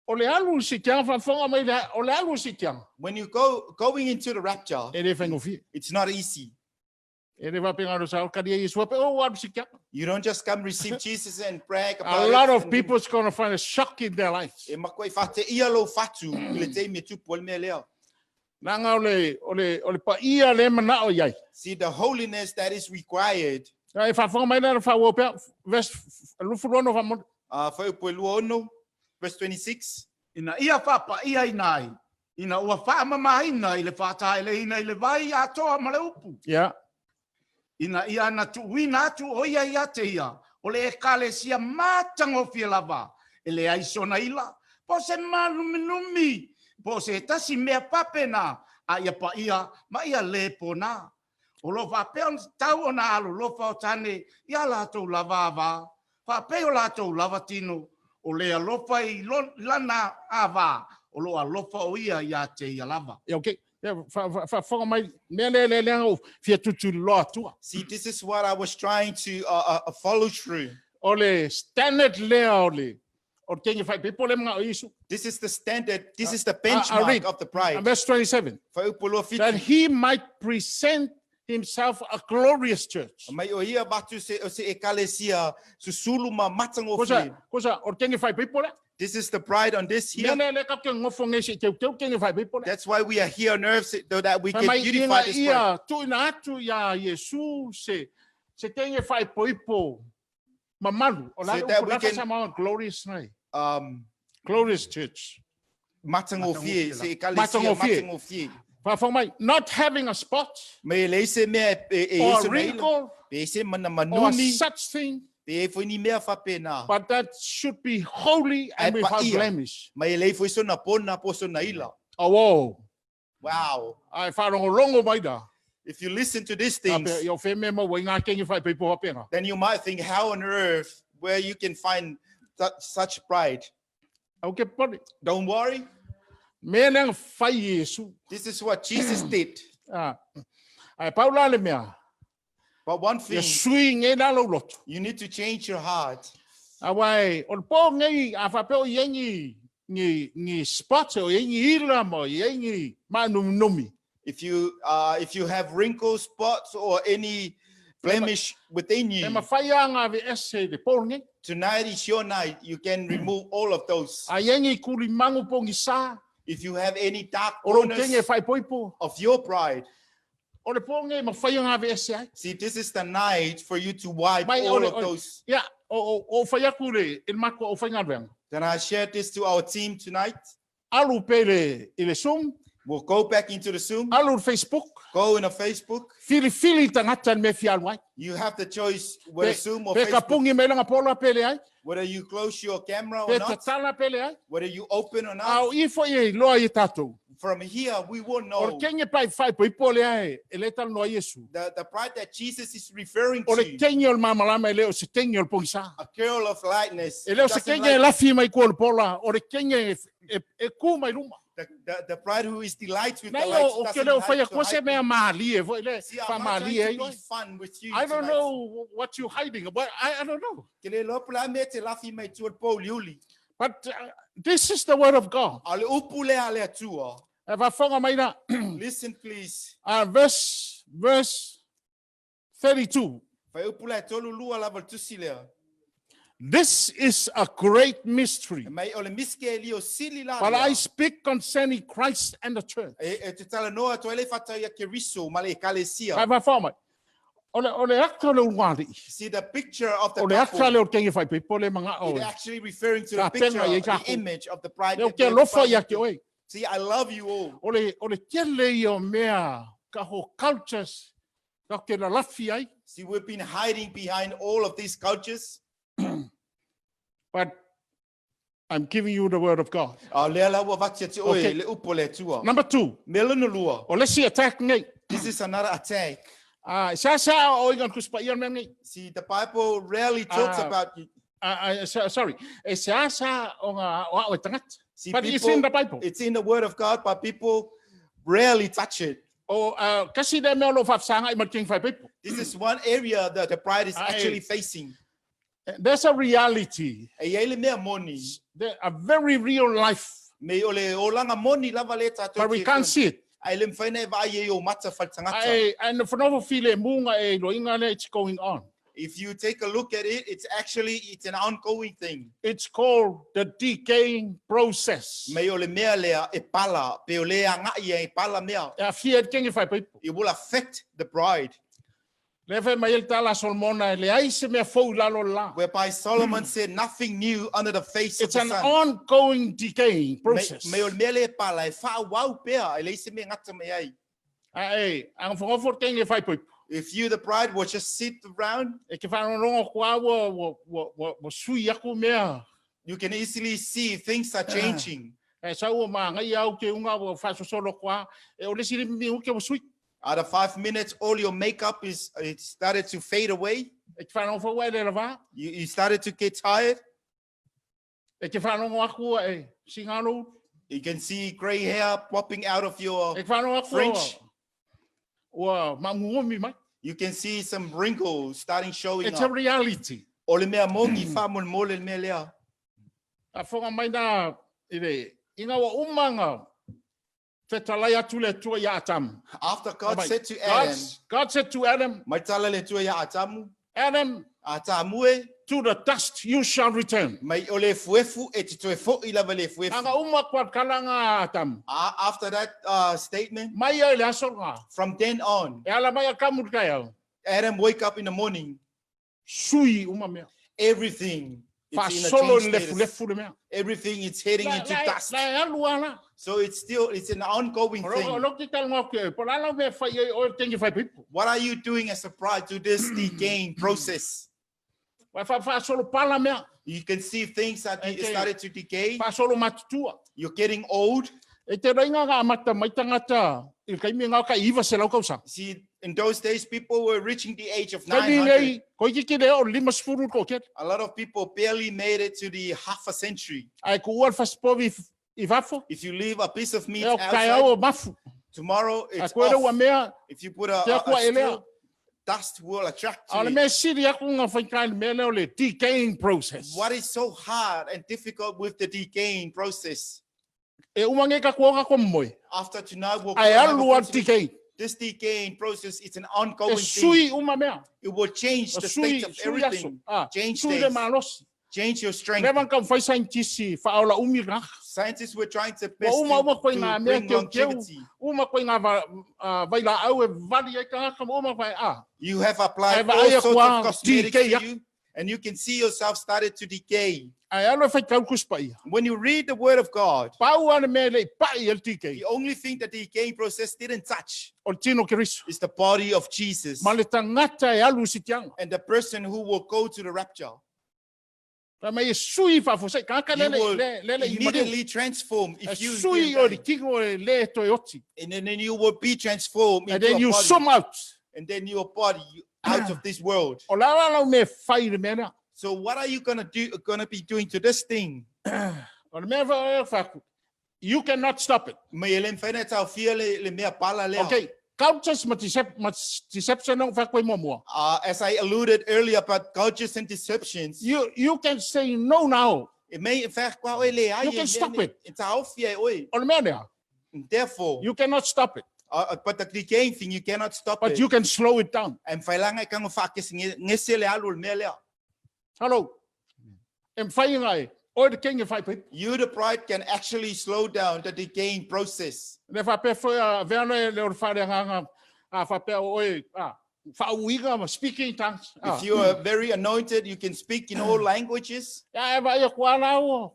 o le alu si tianga whaafonga mai le, o le alu si tianga. When you go going into the rapture, E le whaingofie. it's not easy. E le whapenga ro sa o karia Yesu ape, o alu si tianga. You don't just come receive Jesus and brag A about lot it. of people's going to find a shock in their lives. E makoa i whate ia lo whatu i le teimi e tupu o le mea lea. Langa o le, o le, o le paia le manao iai. See, the holiness that is required. E whaafonga mai le whaua pea, verse 26 whamona. Whaupu e lua ono, verse 26. Ina ia faapaiaina ai, ina ua faamamaina i le faataeleina i le vai atoa ma le upu. Yeah. Ina ia na tuuina atu o ia ia te ia, o le ekalesia matagofie lava, e leai sona ila, po o se māluminumi, po o se tasi mea faapena, a ia paia ma ia lē pona. O lo o faapea ona tatau ona alolofa o tane i a latou lava avā, faapei o latou lava tino, o le alofa i lana avā, o lo o alofa o ia iā te ia lava. Ia, okay. Ia, faafofoga mai, mea lea lea lea o fia tutuliloa atua. See, this is what I was trying to follow through. O le standard lea o le, o le tenge whai people le mga o Isu. This is the standard, this is the I read. benchmark of the bride. Verse 27. Whaupu lua That fitu. he might present himself a glorious church. Mai o ia vatu se, o se ekalesia susulu ma matangofie. Kosa, kosa, o le tenge whai people le. This is the bride on this Mea here. lea lea ka ke ngofo ngei se teu teu tenge whai people le. That's why we are here on earth, so that we Fai can mai beautify inga this bride. ia tuina atu ia Iesu se se tenge whai poipo mamalu. O So la that upu we la can- whasama glorious nei. Glorious church. Matangofie, se ekalesia Matangofie. matangofie. Whafau mai, not having a spot Me e leise mea e, e, e or a ese na ila. wrinkle Pe ese mana or manumi. such thing, Pe e foi ni mea whapena. but that should be holy and Ai without paia. blemish. Ma e lei foi sona pona po sona ila. Oh, oh. Wow. Ai wharongolongo mai da. If you listen to these A things, pe, i o wheme mau i ngā kengi whai peipo wapenga. then you might think, how on earth where you can find such pride? Au ke pori. Don't worry. Mea nanga whai Yesu. This is what Jesus did. Ah. Ai paula le mea. But one Ia thing, sui nge nā lau loto. you need to change your heart. A wai, o le pō ngei, a whapeo i engi, ngi, ngi spot, o i engi ila mo, i engi mānuminumi. If you have wrinkles, spots, or any blemish within E you, mawhai a ngā ve ese le pō ngei. tonight is your night. You can remove all of those. A i engi kuri mangu pongi sa, If you have any dark o rau tenge corners whai poipo. of your pride, O le pō ngei mawhai a ngā ve ese ai. see, this is the night for you to wipe Mai, all ole, of ole. those. Ia, o, o, o whai aku le, i le mako o whai ngā venga. Then I share this to our team tonight. Alu pe le, i le Zoom, We'll go back into the Zoom, alu le Facebook, go in the Facebook. whiri whiri tangata ni me whialu ai. You have the choice whether Pe, Zoom or pe Facebook, kapungi me langa pola pe le ai, whether you close your camera or pe not, tatala pe le ai. whether you open or not, Au i fo i loa i tātou. From here, we will O le know kenge pai whai poipo lea e, e le talanoa ai Iesu. the bride that Jesus is referring O le to, kenge o le mamalama e le o se kenge o le pongisa. a girl of lightness. E le o se doesn't kenge e like lafi mai kua o le pola, o le kenge e, e, e ku mai luma. the bride who is delighted with the Nei light o, o ke doesn't leo like whai to a kua se hide mea it. malie, foi le, See, wha I'm not malie trying ai to oe. be fun with you I don't tonight. know what you're hiding, but I don't know. Ke le loa pula mea te lafi mai tua le pōuliuli. But this is the word of God. A o le upu lea a le Atua. E whafonga mai na, Listen, please. verse 32. Fai upu lea tolu lua lava le tusi lea. This is a great mystery. E mai o le miske e lio sili la But I lea. speak concerning Christ and the church. E, e te talanoa atu ai le fata ia Keriso ma le ekalesia. Kai whawha mai. O le, o le aka le uluali. See the picture of the O le aka couple. le o tenge whai pepo le manga o. It actually referring to the Ka picture, penga i the kaku. image of the bride. Le o that ke the lofa bride- ia ke oe. See, I love you all. O le, o le tele i o mea ka ho cultures ka ke la lafi ai. See, we've been hiding behind all of these cultures. But I'm giving you the word of God. A lea la ua vati atu oe, Okay. le upu le Atua. Number two, Mea lona lua. o le si attack nei. This is another attack. Ah, sa sa o ingan kuspa ia mea nei. See, the Bible rarely talks Ah. about Ah, ah, sorry. E sa sa o ngā o ao e tangata. See, But it's in the Bible. It's in the Word of God, but people rarely touch it. O uh, kasi le mea o lo whafsanga i ma king whai people. This is one area that the bride is Aye. actually facing. There's a reality, E iai le mea moni, there, a very real life, me o le olanga moni lava le tātou but we ki e can't see it. Ai le mwhaina e vaai e o mata whalitangata. Ai, and whanofo file munga e loinga le, it's going on. If you take a look at it, it's actually, it's an ongoing thing. It's called the decaying process. Me o le mea lea e pala, pe o le anga ia e pala mea. E a fia e kengi whai people. It will affect the bride. Le whai mai el tala Solomona, e le ai se mea fou lalo la. Whereby Solomon said nothing new under the face of It's the an sun. ongoing decaying process. Me, me o le mea lea e pala, e whaawau pea, e leise se mea ngata me ai. Ai, ang whangofo kengi whai people. If you, the bride, will just sit around, E ke whanonongo kua ua, ua, ua, ua, ua sui aku mea. you can easily see things are changing. E sa ua maa ngai au ke unga ua whasosolo kua. E o lesi mi uke ua sui. Out of 5 minutes, all your makeup is it started to fade away. E ke whanongo ua e le rawa. You started to get tired. E ke whanongo aku ua e singalo. You can see gray hair popping out of your E ke whanongo aku French. ua, ua mangungomi mai. You can see some wrinkles starting showing It's a up. reality. O le mea mongi wha mole mole le mea lea. A whanga mai nā, i le, i ngā wa umanga, whetalai atu le tua i Adam. After God Mai, said to God, Adam, God said to Adam, mai tala le tua ia Atamu, Adam, Atamu e, to the dust you shall return. mai o le fuefu e te toe fo i lava le fuefu. Anga uma kua kalanga Adam. After that statement, Mai ai le aso ngā. from then on, E ala mai a kamur kai au. Adam wake up in the morning, Sui uma mea. everything is in a Faasolo change le status. lefu le mea. Everything is heading La- into la- dust. La e alu ala. So it's still, it's an ongoing O thing. lo ki tal ngā ke, po lala mea whai ai o tengi whai pipu. What are you doing as a bride to this decaying process? Wai wha faasolo pala mea. You can see things that Okay. started to decay. Faasolo matutua. You're getting old. E te reinga ngā mata mai tangata, i kai me ngā ka iwa se lau kausa. See, in those days, people were reaching the age of Kai mi 900. nei, koi ki ki leo lima sfuru ko ket. A lot of people barely made it to the half a century. Ai ku ual faspovi i vafo. If you leave a piece of meat E o kai outside, au o mafu. tomorrow A it's koe rau a off. mea, If you put a, Te a, akua a e lea. steel, dust will attract a to le it. mea siri aku ngā whaikai le mea leo le decaying process. What is so hard and difficult with the decaying process? E umange ka kua ka koa moe. After tonight, we'll go Ai and have a alu a continuation. decaying. This decaying process is an E ongoing thing. sui uma mea. It will change O the sui, state of sui aso. everything. Ah, Change sui le things. malosi. Change your strength. Levan ka whai scientist whaola umi rā. Scientists were trying to Wa best uma uma koe to ngā mea bring keu keu. longevity. Uma koe ngā va, vai la au e vali ai ka ngaka, uma koe a. You have applied Ai va all ai sorts kua of cosmetics decay to ya. you, and you can see yourself started to decay. Ai alo e whai kau kuspa ia. When you read the word of God, Pau ana mea lei pai el decay. the only thing that the decaying process didn't touch O le tino Keriso. is the body of Jesus Ma le tangata e alu si tianga. and the person who will go to the rapture. Fai mai e sui faafuasei tagata You lele will le lele i maliu. immediately transform E if you sui get o le that. tino e le toe oti. And then you will be transformed And into then a you body. zoom out. And then your body out of this world. O la la lau mea fai le mea lea. So what are you gonna do? Gonna be doing to this thing? O le mea fa e faku. You cannot stop it. Me ele mfai na taofia le mea pala lea. Okay. Cultures ma deception o faku i muamua. As I alluded earlier about cultures and deceptions, You can say no now. e mei e fac kwa oe le ai You can e stop mea it. E taofia e oe. O le mea lea. And therefore, You cannot stop it. but the decaying thing, you cannot stop But it. you can slow it down. E mfai langa e kango whakesi ngese le alu le mea lea. Hello. E mwhai ngai. Oe te kenge whai pipu. You, the bride, can actually slow down the decaying process. Le whapea foi a vea le le o le whare nganga a whapea o oe a whaauiga ma speaking tongues. If you are very anointed, you can speak in all languages, Ya e vai a kua lau.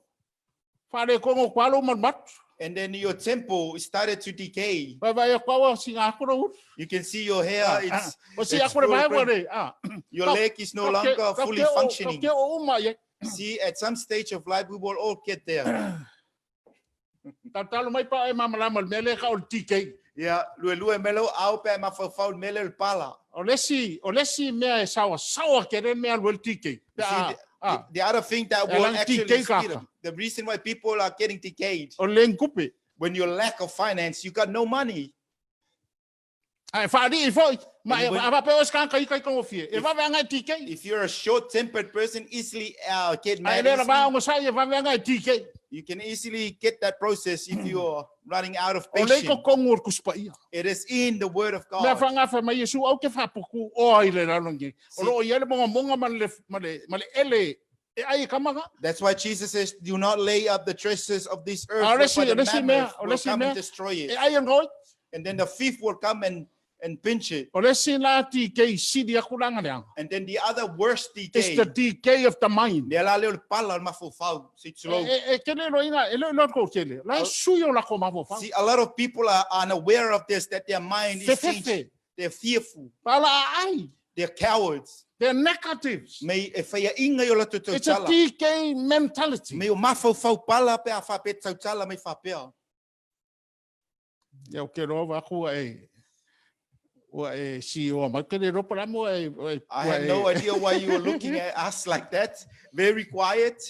Whare kongo kua lau matu. and then your temple started to decay. Vai vai a kua wa singa akura uru. You can see your hair, it's, O si it's akura full vai grown. ware. Ah. Your leg is no longer fully functioning. Ke o uma ye. See, at some stage of life, we will all get there. Tatalo mai pa e mamalama le mele ka o le TK. Yeah, lue lue melo au pe mafaufau mele le pala. O lesi mea e sawa sawa ke re mea le TK. You Pe see, a the other thing that E will lang actually TK speed kaka. up, the reason why people are getting decayed, o le ngupe. when you lack of finance, you got no money. Ai whaari i foi. Ma And e when- a pe o skan kai kai kongofie. E wawe anga e TK. If you're a short-tempered person, easily get Ai mad. le ra Easily. va sai e wawe anga e TK. You can easily get that process if you are running out of O le patience. ko kongu o kuspa ia. It is in the word of Mea God. whanga wha mai Yesu au ke whapuku o ai le ralongi. O Si- lo ia le monga monga ma le, ma le, ma le ele e ai e kamaga. That's why Jesus says, do not lay up the treasures of this earth, Ah, whereby lesi- the lesi mea, mammoth o will lesi come and mea. destroy E it. ai e ngoi. And then the thief will come and pinch it. O le si la TK sidi aku langa leanga. And then the other worst It's decay, the decay of the mind. lea la leo le pala o le mafaufau, see, E, slow. e, e kele lo inga, e lo lo ko tele. La O- sui o la ko mavo See, a lot of people are unaware of this, that their mind is changed. Fefefe. They're fearful. Pala ai. They're cowards. They're negatives. Me e whaia inga i o lato It's a tautala. DK mentality. Me o mafaufau pala pe a whapea tautala me whapea. Ia o ke roa wako e ua e CEO mai ke le ropa la mo e I have no idea why you were looking at us like that. Very quiet.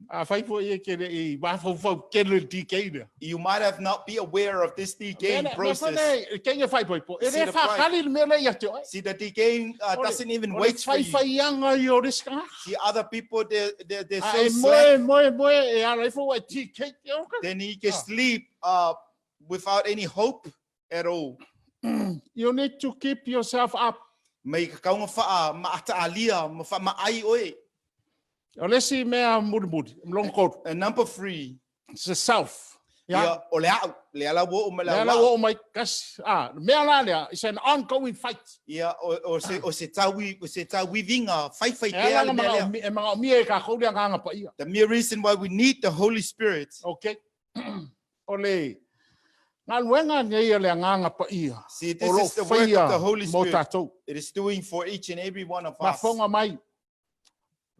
A whai po i ke le i mafaufau ke le DK lea. You might have not be aware of this decaying Mea process. whane, kenge whai po i po. E See re the pride. whakali le mea le ia te oe. See, the decaying doesn't even O le wait for whai you. whai anga i o riska. See, other people, they're A so e slack. moe, moe, moe, e ara ifo ua e DK. te oka. Then he can Ah. sleep without any hope at all. You need to keep yourself up. Mai ka kaunga whaa, ma ata alia, ma wha ma ai oe. O le si mea muri muri, mlong koru. And number three, It's the self. Ya. ia, o le au, le ala wo o me Le la ala wao. o mai kas ah mea la lea it's an ongoing fight. Ia, o se tawi, o se tawivinga, whai whai E te ala ale mea lea. e mga mia e ka kauli anga pa ia. The mere reason why we need the Holy Spirit. Okay. O le ngaluenga nei le anga pa ia. See, O this lo is the work of the Holy mo Spirit. tātou. It is doing for each and every one of us. Mafonga mai.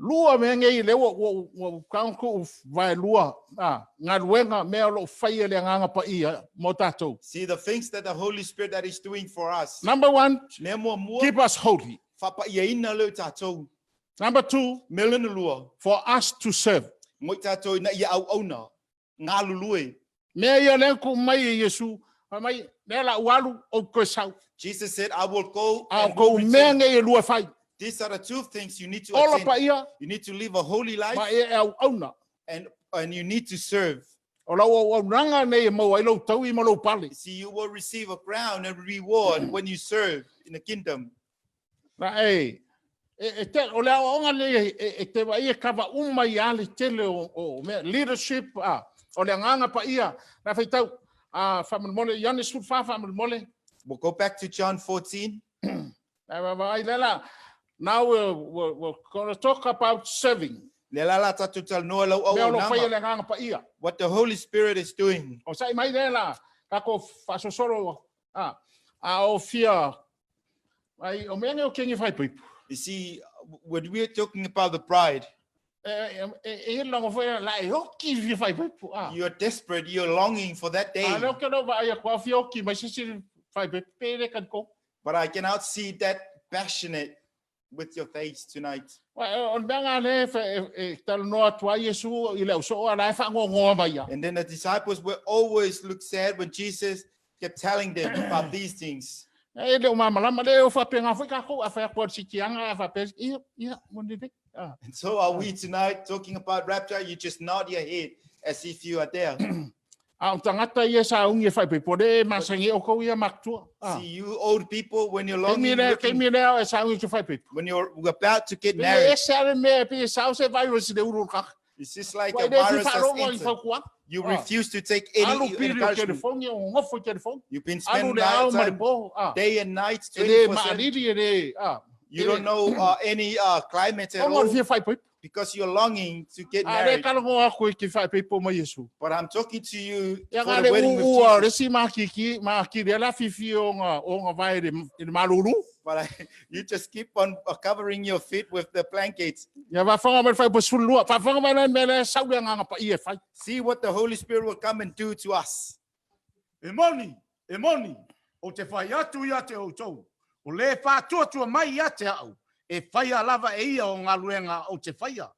Lua me ngei le wo wo wo kaunku vai lua. Ah, ngaluenga mea lo whaia le anga pa ia mo tātou. See, the things that the Holy Spirit that is doing for us. Number one, Mea mua mua, keep us holy. whapa ia ina leo tātou. Number two, Mea lena lua, for us to serve. ngoi tātou ina ia au auna, ngā lulue. Mea ia le ku mai e Yesu, fa mai mea la ualu o koe sau. Jesus said, I will go A and ko will mea return. ngei e lua whai. These are the two things you need to Ola attend. pa ia, You need to live a holy life ma e au auna. and you need to serve. O lau au aunanga nei e mau ai lau tau i ma lau pale. See, you will receive a crown and reward when you serve in the kingdom. Na e, e, e te, o le au aonga nei e, e, e te wa ia kawa uma i ale tele o mea, leadership, a, o le anganga pa ia. Na whai tau, a, whamanmole, Ioane sefulu fa whamanmole. We'll go back to John 14. Na wa wa ai lela, now we're going to talk about serving. Le la la tātou talanoa lau au Mea o lo whaia auaunaga. le anganga pa ia. What the Holy Spirit is doing. O sai mai le la, ka ko whasosoro, a o fia, ai, o mea o kengi whai pipu. You see, When we are talking about the bride, E e logo foi la e oki fia faaipoipo. Ah. You're desperate, you're longing for that day. A leo ke leo vaai aku a fia oki mai se isi faaipoipo pe le kaniko. But I cannot see that passionate with your face tonight. O le mea ngā le e talanoa atu ai Iesu i le au soo a la e whaangongoa mai ia. And then the disciples were always look sad when Jesus kept telling them about these things. E le o mamalama le o whapenga foi kākou a whai aku al sitianga a whape ia ia mo ni le. Ah. And so are we tonight talking about rapture? You just nod your head as if you are there. A o tangata ia sa ungi e whaipoipo le e masangi o kou ia makutua. Ah. See, you old people, when you're Kei longing, mi lea, kei looking, mi lea e sa ungi ke whaipoipo. when you're about to get Pe married, e se are mea, pe e sao se virus i le uru kaka. it's just like Wai a le fi virus has whaarongo i entered. whaukua. You Ah. refuse to take any Alu piri o encouragement. telefoni, o ngofo i telefoni. You've been Alu spending le ao night ma le time, po. Ah. day and night, E le 24/7. maalili e le... Ah. You don't know any climate at Ongo le all fia whaipoipo. because you're longing to get A le married. kalango aku i ki whaipoipo mai Yesu. But I'm talking to you Ia for ngā the le wedding with uu a Jesus. resi mākiki, mākiri ala fifi o ngā, o ngā vai i le malulu. But you just keep on covering your feet with the blankets. Ia whawhanga mai whai po sulua. Whawhanga mai lai mea sau le nganga pa i e whai. See what the Holy Spirit will come and do to us. E moni, e moni, ou te fai atu ia te outou, o le faatuatua mai ia te au, e faia lava e ia o galuega ou te faia.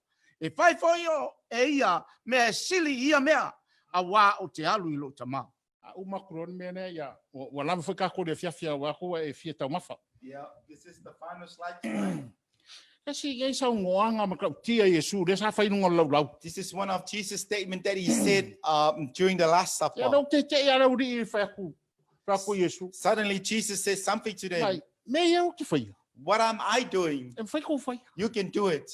E fai foi o e ia mea e sili i ia mea, auā ou te alu i lou Tamā. A uma kuroni mea nei, ia, ua lava foi kākou le afiafi aua koa e fia taumafa. Yeah, this is the final slide tonight. Kasi ngai sau ngoanga ma kau tia Yesu le sa fai nunga lau lau. This is one of Jesus' statement that he said during the Last Ia Supper. lau te te ia lau ri i whai aku, whai aku Yesu. Suddenly Jesus says something to them. Mai, me ia o te whai. What am I doing? E whai kou whai. You can do it.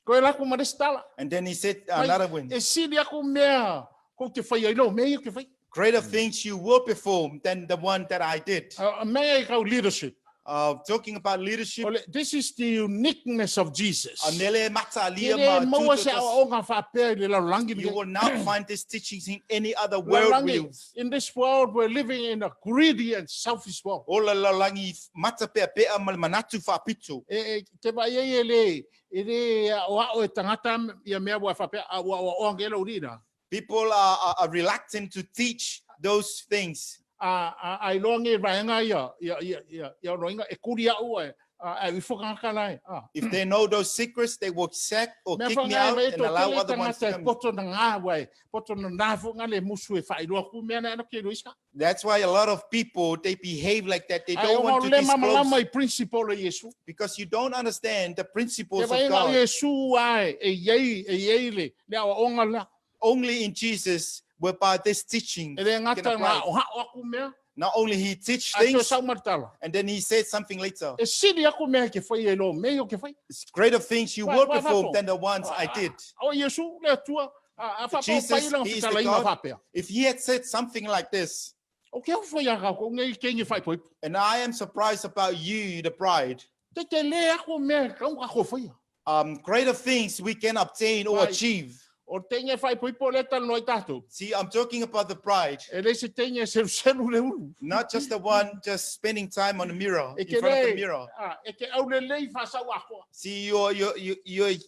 Koe la ku ma stala. And then he said Mai, another one. E sili aku mea kou te whai ai lo, me ia o te whai. Greater things you will perform than the one that I did. Mea i kau leadership. Talking about leadership. Ole, this is the uniqueness of Jesus. Anele mata Ke alia le ma maua se tuto aoaoga faapea i le lalolagi You lenei. will not find these teachings in any other world Lalolagi, view. in this world, we're living in a greedy and selfish world. O la lalolagi mata pea pea ma le manatu faapito. E, e, te vai ai e le, e le aoao e tagata ia mea ua faapea, a ua aoaoa ngela uri na. People are reluctant to teach those things. A, a, a iloa nge vaenga ia, ia, ia, ia, ia roinga, e kuri au e, a, a ifo kangaka lai. A. If they know those secrets, they will sack or Mea kick me whangai out mai and to allow tele other ones to tangata e come. poto na ngā wai, poto na nā whonga le musu e whailoa ku mea na ana ke roiska. That's why a lot of people, they behave like that. They Ai don't o want to le mamalama disclose i principle o Yesu. because you don't understand the Te principles of vai ngā God. Yesu ai, e iei, e iei le, le awa onga la. Only in Jesus, whereby this teaching E le can ngata ngā apply. oha o aku mea, Not only he teach a tō things, sau maritala. and then he said something later. E sili aku mea ke whai e lo, me o ke whai. It's greater things you Wai- will wai perform whako. than the ones I did. O Yesu, le atua, a, a whapau Jesus, pai he is the langa whakatalainga God. whapea. If he had said something like this, O ke au whai a kau, ngei kengi whai poipo. and I am surprised about you, the bride, Te te le aku mea, kau ka ko whai. greater things we can obtain or Right. achieve. O tenge whai poipo le tala noi tātou. See, I'm talking about the bride, E le se tenge seru seru le uru. not just the one just spending time on the mirror, E in ke front of the le, mirror. a, e ke au le lei whasau akoa. See,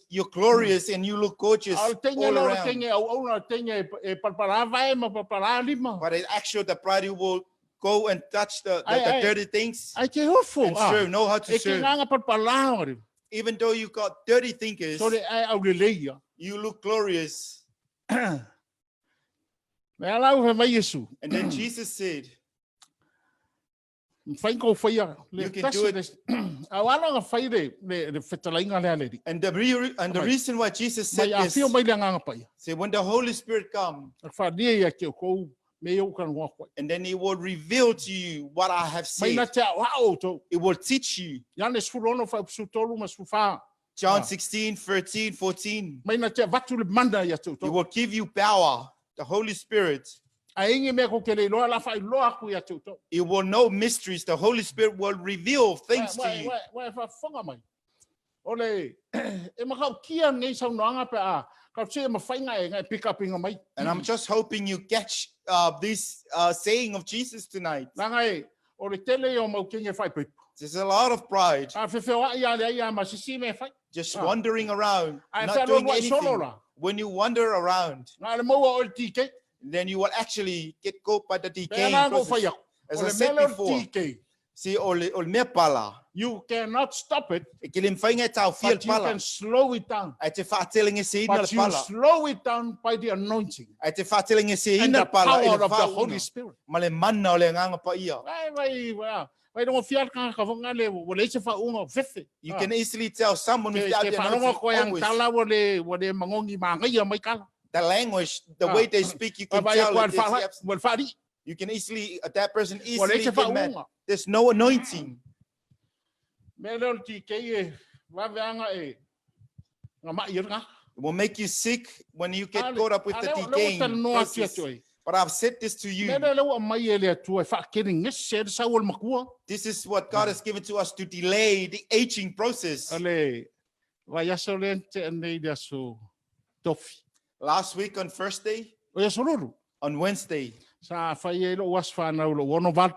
you're glorious and you look gorgeous A o tenge all lo around. tenge au au na tenge e, e palpala vae ma palpala lima. But in actual, the bride who will go and touch Ai, the ai. dirty things Ai ke hofo. and serve, know how to E ke serve. nganga palpala ori. Even though you got dirty thinkers, Sore ai au le lei ia. you look glorious. Me ala u mai Yesu. And then Jesus said, Mwhai kou whaia. Le You can tasi do it. le- Au ala nga whai le, le, le whetalainga le aleri. and the Mai. reason why Jesus said Mai a this, whio mai le nganga pai. say when the Holy Spirit come, A whania ia ke o kou me au kan ngā koe. and then he will reveal to you what I have Mai said. na te au hao tau. It will teach you. Iane sfurono whai psutolu ma sfufa. John Ah. 16, 13, 14. Mai na te vatu le mana ia te He tau. will give you power, the Holy Spirit. A ingi mea ko ke le loa la whai loa aku ia te tau. It will know mysteries. The Holy Spirit will reveal things to Wai, you. wai, wai, whawhanga mai. O le, e makau kia nei sau noanga pe a, kau se e mawhainga e ngai pick up inga mai. And I'm just hoping you catch this saying of Jesus tonight. Nanga e, o le tele o mau kenge whai peipu. There's a lot of pride. A fefeoaʻi a leai a ma sisi me fai. Just Ah. wandering around, Ae not doing fealualuaʻi solo anything. la. When you wander around, Na le maua o le TK. then you will actually get caught by the Pe decaying ana go process. fai aku. As O I le said mea lea o le before, TK. see, o le mea pala, You cannot stop it, e ke le mawhainga e tau fia le but you pala, can slow it down. ai te whaatelenge se ina le But you pala, slow it down by the anointing ai te whaatelenge se and ina the le pala, e power le of the Holy whaunga, Spirit. ma le mana o le nganga pa ia. Vai, vai, vai. Vai rongo fia ka ka fonga le o le se fa unga fefe. You can easily tell someone Ke without ke the faalogo anointing koe ang always. tala ua le magogi magaia mai kala. The language, the Ah. way they speak, you can Vai tell koa it le is fa absent. ua le faali'i. You can easily, that person Ua leai easily se get mad. faauga. There's no anointing. Mea lea o le TK e vaveaga e gama'i ai le gā. It will make you sick when you get A le- caught up with a the lea lea ua decaying talanoa atu process. atu ai. But I've said this to you. Mea lea lea ua aumai e le Atua e faakelegese ai le sau o le matua. This is what God has given to us to delay the aging process. O le vaiaso lea na tea nei i le aso Tofi. Last week on Thursday, O le aso Lulu, on Wednesday, sa fai ai lou aso fanau i lou 68.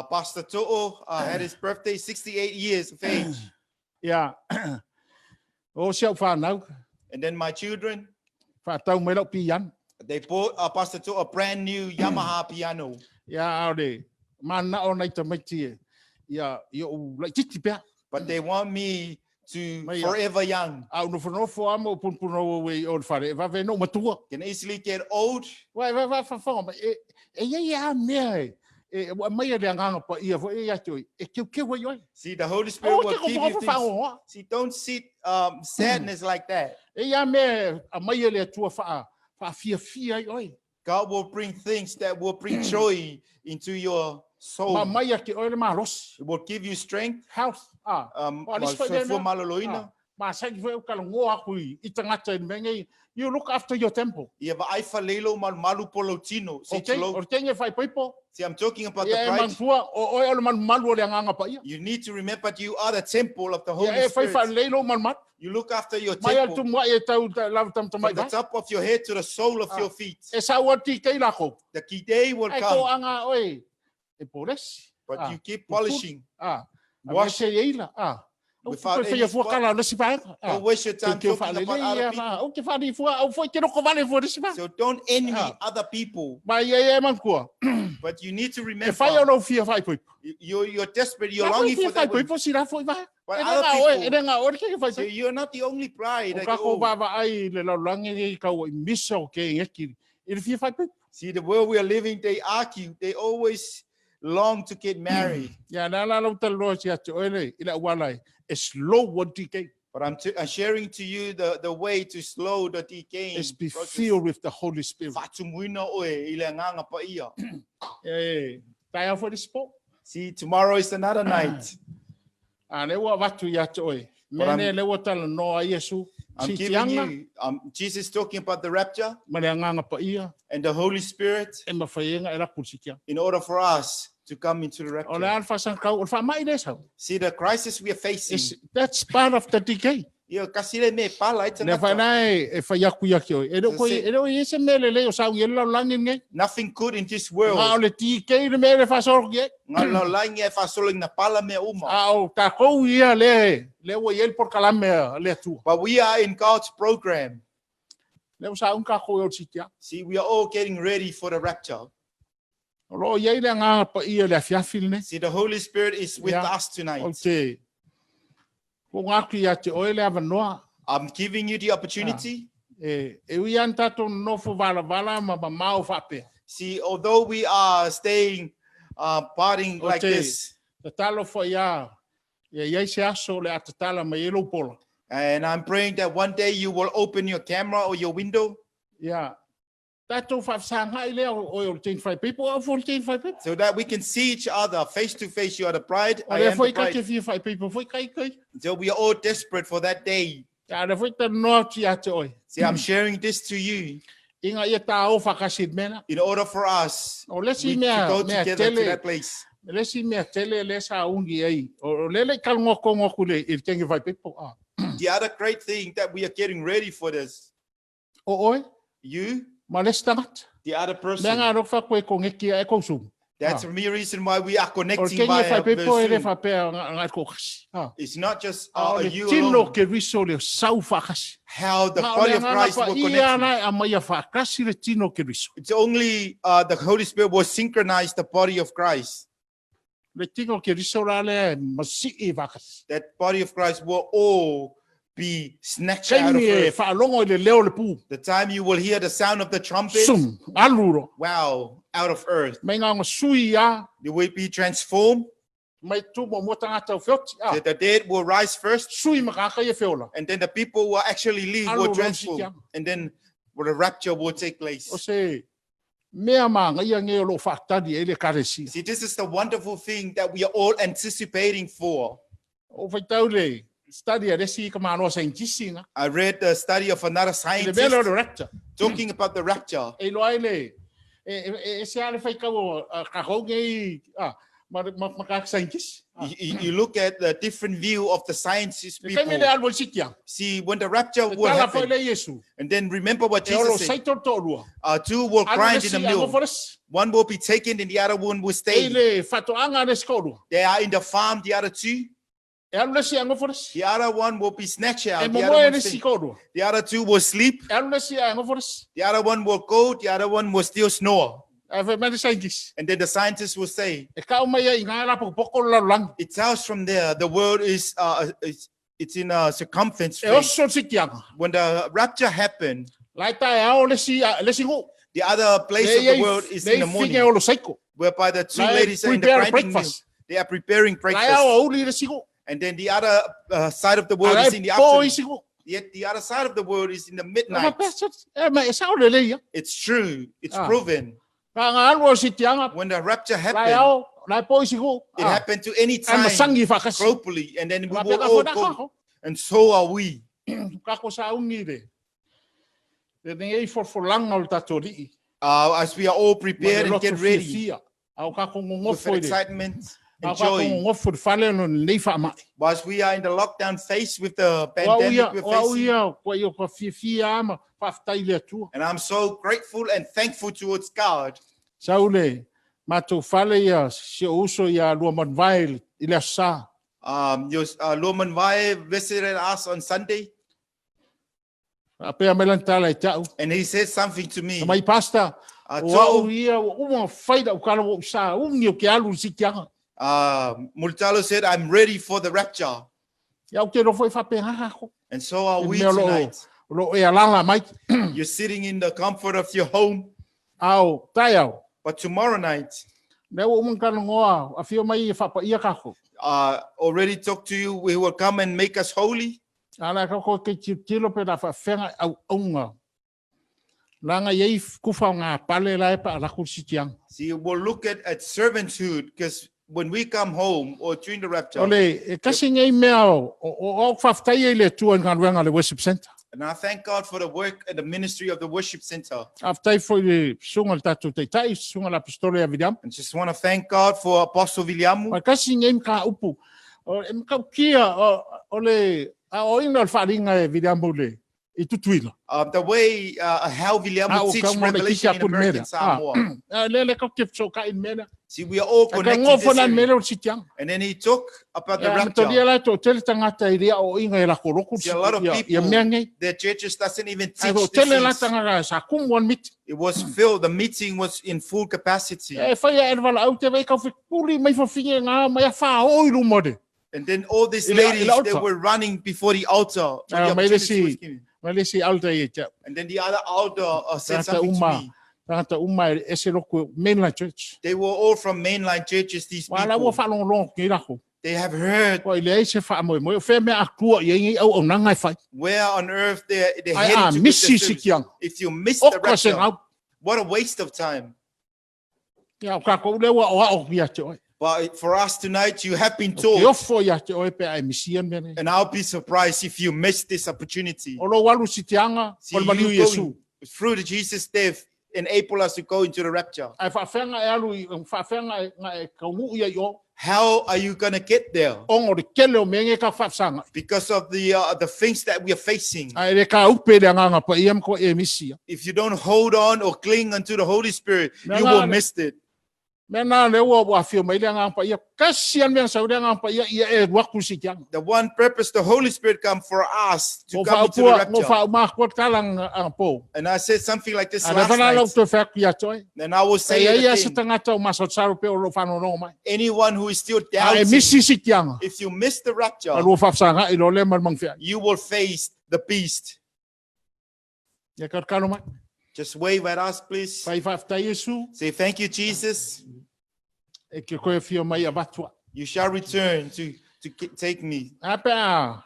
Pastor To'o had his birthday, 68 years of age. Ia, o si au fanau, And then my children, faatau mai lau piano. they bought Pastor To'o a brand new Yamaha piano. Ia, a o le mananao nai tamaiti e, ia, i ou laitiiti pea. But they want me to Mai forever young. A ou nofonofo lava ma ou punupunoua e i o le fale, e vave ai ona ou matua. Can easily get old. Uai, vai, vai, faafofoga mai, e, e i ai lava mea e, e, ua aumaia le Agaga Paia foi ia te oe, e keukeu ai oe. See, the Holy Spirit Aua will te give you kofokofu things. faagogoa. See, don't see sadness like that. E i ai mea e aumaia le Atua faa, faafiafia ai oe. God will bring things that will bring joy into your soul. Ma aumai ia te oe le malosi. It will give you strength. Health, ah. O le Ma isi foi lea soifua mea. maloloina. Ah, masani foi ou talanoa aku i, i tagata i le mea nei, you look after your temple. Ia vaai falelo malumalu polotino. Say Okay, to o le teine faaipoipo, See, I'm talking about the ia e bride. manatua, o oe o le malumalu o le Agaga Paia. You need to remember you are the temple of the Ia Holy e fai Spirit. faalelei lou malumalu. You look after your Mai a le temple tumuai e tau ta- lava tamatamai from the vai. top of your head to the sole of Ah. your feet. E sau atu i kei lākou. The day will Ai come, toaga oe e polesi. but Ah. you keep polishing. Ah. Wash Wash e eila. Ah. Au Without te any whaia fua spot. kala o le si vaega. Ah. Don't waste your time Te talking about whaalelei other ia people. ma. Au te whaali fua. Au foi te roko vale fua le si vaega. So don't envy Ah. other people, Ma ia e manatua. but you need to E remember whai o lou fia whaipoipo. you're desperate, you're La foi longing fia for that one. whaipoipo si la foi vaega. But E le other ngā oe, e people, le ngā oe le ke so whaipoipo. you're not the only bride. O Like, kako oh, vaavaai i le lalolagi nei kau i misa o ke ngeki. I le fia whaipoipo. see, the world we are living, they argue. They always long to get married. Ia la la lau talanoa atu ia te oe le i le auala e e slow one decay. But I'm sharing to you the way to slow the decaying Is be process. filled with the Holy Spirit. Faatumuina oe i le agaga paia. E taeao foi le isi po. See, tomorrow is another night. A le ua avatu ia te oe. But Mea nei le ua talanoa ai Iesu. I'm giving Sitiaga you, Jesus talking about the rapture ma le agaga paia and the Holy Spirit e mafai ai ona e laku i le sitiaga. in order for us to come into the O rapture. le a le faasagakau, o le faamai lea sau. See, the crisis we are facing. It's, that's part of the decay. Ia, kasi le me pala ai Le tangata. whai nā e whai aku ia ki oe. E leo koe, e leo i ese mea lelei o saungi e le lalolagi lenei. Nothing good in this world. A o le decay le mea le faasolo ki ai. Ngā lalolagi e faasolo ina pala mea uma. A o tākou ia le, le ua i ai le polokalame a le Atua. But we are in God's program. Le ua saungi kākou e o le sitia. See, we are all getting ready for the rapture. O loo i ai le agaga paia i le afiafi lenei. See, the Holy Spirit is with us tonight. Ou te tuuina atu ia te oe le avanoa. I'm giving you the opportunity. E, e ui lava ina tatou nonofo valavala ma mamao faapea. See, although we are staying parting Ou like te this, tatalo foi lava ia i ai se aso o le a tatala mai ai lou pola. and I'm praying that one day you will open your camera or your window Ia tatou faafesagai lea o oe o le teine faaipoipo, o au foi o le teine faaipoipo. so that we can see each other face to face. You are the bride, O I lea am foi the bride. ka te fia faaipoipo foi kai kai. So we are all desperate for that day. Ia o lea foi talanoa atu ia te oe. See, I'm sharing this to you Ina ia ta o faatasi i le mea lea. in order for us O le isi we, to mea, go mea together to tele, that place. le isi mea tele lea sa ugi ai, o lea e le i talanoa tonu atu i le, i le teine faaipoipo. Ah. The other great thing that we are getting ready for this, O oe, you, ma le isi tagata. the other Mea person, ngā rofa koe koneki a e kou Zoom. That's Ah. the mere reason why we are O le connecting keni e via faipepo e le Zoom. faapea nga ko kasi. Ah. It's not just A o le you tino alone. ke riso le sau whaakasi. How the Ma o body le of anganga Christ pa will ia connect. ana e amaia whaakasi le tino ke riso. It's only the Holy Spirit will synchronize the body of Christ. Le tino ke riso la le masii whaakasi. That body of Christ will all be snatched out of Kaimi e earth. whaalongo i le leo le pū. The time you will hear the sound of the trumpet, Sum, aluro. wow, out of earth. Mai ngā ngā sui ia, You will be transformed. mai tū mo mo tangata o whioti. Ah, The dead will rise first, sui makaka i e whiola. and then the people who are actually live will Alu transform. rositianga. And then the rapture will take place. O se, mea mā ngai nge o lo whaatari e le karesia. See, this is the wonderful thing that we are all anticipating for. O whaitau le study a resi ka mānoa scientist nga. I read the study of another I le mea leo scientist le rapture. talking about the rapture. E loa ai le, e, e, e se ale whai kau o ka hou ngei, ah, ma, ma, ma ka scientist. Ah. You look at the different view of the scientist Le kaimi people. le alwa i sitia. See, when the rapture Le will tala fo happen, le Yesu. and then remember what E olo Jesus said. saito tō rua. Two will Alu grind in lesi the a mill. ngoforesi. One will be taken and the other one will E stay. le whatoanga le skorua. They are in the farm, the other two. E alu lesi a ngoforesi. The other one will be snatched E out. The other, momoe one le stay. sikorua. The other two will sleep. E alu lesi a ngoforesi. The other one will go. The other one will still snore. E whai mai le scientist. And then the scientists will say, E kau mai ai ngā rapa poko lo lalulangi. it tells from there the world is it's in a circumference. E phase. oso sitianga. When the rapture happened, Lai tai ao le si le si ngu. the other place of the world is in the finge morning, o lo saiko. whereby the two Lai ladies are in the prepare grinding mill. breakfast. They are preparing Lai breakfast. ao auli le si ngu. And then the other side of the world Alai is in the po i afternoon. si ngu. Yet the other side of the world is in the Ma midnight. pesa e ma e sao le le ia. It's true. It's Ah. proven. Ka ngā alu o sitianga. When the rapture Lai happened, ao lai po i si ngu. it happened to any Ai time masangi whakasi. globally, and then we Ma will peka all fona go. kako. And so are we. Kako sa ungi le. Le nei forfolanga o le tatou li'i. As we are all Ma le prepared and loto get ready fiafia. Au kako with ngongofo i le. excitement Au and kako joy. ngongofo i le fale no nei whaamai. Whilst we are in the lockdown phase with the O au pandemic ia, we're o au facing. ia, kua ia kua fiafia ama, whaaftai le atua. And I'm so grateful and thankful towards God. Sau le, mātou fale ia, si o uso ia lua manvae i le asa. Your Loman Vae visited us on Sunday A pea mai lan tala i tau. and he said something to me. Mai pasta, o au So, ia, o uma whaida o kala o sa, ungi o ke alu i sitianga. Multalo said, I'm ready for the rapture. Ia o te rofo i whape ngā And so are E we mea lo- tonight. Lo e alala mai, You're sitting in the comfort of your home, ao, tai au. but tomorrow night, Lea ua uma kana ngoa, a whio mai e whapa ia kako. already talked to you, we will come and make us holy. Ala ka ko ke tiro pe la whawhenga au aunga. Langa iei kufa o ngā pale la e pa ala ku sitianga. See, we'll look at servanthood because when we come home or during the rapture, O le, e kasi ngei mea o, o, o, o whawhtai e le tua ngā ruanga le worship center. and I thank God for the work and the ministry of the worship center. Awhtai fo i le sunga le tātou teitai, sunga la pistole a Viliam. And just want to thank God for Apostle Viliamu. Ma kasi ngei mka upu. O, e mka ukia o, o le, a o ina o le wharinga e Viliamu le, i tutuila. The way how Ah, Viliamu o teach ka mo le Revelation kisi in a pun American mera. Samoa. A le le ka ke so ka in mera. See, we are all Ka connected. ngofo This na area. mera o sitianga. And then he talked about the E amatoria rapture. la to tele tangata i rea o inga e la koroko See, a lot of ia, ia people- mea ngei. The churches doesn't even Ai teach ho these tele la things. tangata sa kumu one mit. It was filled. The meeting was in full capacity. E whai a erwala au te wei kau whipuri mai whawhinge ngā mai a whā o i rumo de. And then all these I le- i ladies, le they altar. were running before the altar when Ah, the mai le opportunity si- was given. Mai le si alta i e te. And then the other altar said Tangata something to uma. me. Tangata uma e ese roku mainline church. They were all from mainline churches, these Wa la ua people. whalonglong ki rako. They have heard Wa i le eise wha moe moe. O whea mea atua i ngi au au nanga e whai. where on earth they're Ai heading a to with misi their service. sikianga. If you miss the Oka se rapture, ngau. what a waste of time. Ia o kako lewa o ao ia te oe. But for us tonight, you have been O ke taught, ofo ia te oe pe ai misi an mene. and I'll be surprised if you miss this opportunity. O lo walu sitianga See, o le maliu you Yesu. going through the Jesus death, enable us to go into the rapture. Ai whaawhenga e alu i whaawhenga e ngā e kaungu ia i o. How are you going to get there? Ongo le kele o menge ka whaafsanga. Because of the things that we are facing. Ai le ka upe le anganga pa ia mko e misia. If you don't hold on or cling unto the Holy Spirit, Me you will anganga- miss it. Mea na lea ua afio mai le Agaga Paia, tasi lava le mea na sau ai le Agaga Paia, ia e alu atu i le siitiaga. The one purpose the Holy Spirit come for us to Ua come into the faaupua, ua rapture. faauma atua le tala anapo. And I said something like this A lea last foi la lau night. toe fai atu ia te oe. And I will E say i ai it lava se again. tagata o masalosalo pea o lo o faanonono mai. Anyone who is still A e doubting, misi siitiaga, if you miss the rapture, a lua faafesagaai loa lea ma le magafeai. you will face the beast. Ia kalokalo mai. Just wave at us, please. Fai faafetai Iesu, Say thank you, Jesus. e ke koe afio mai avatua. You shall return to take me. A pe a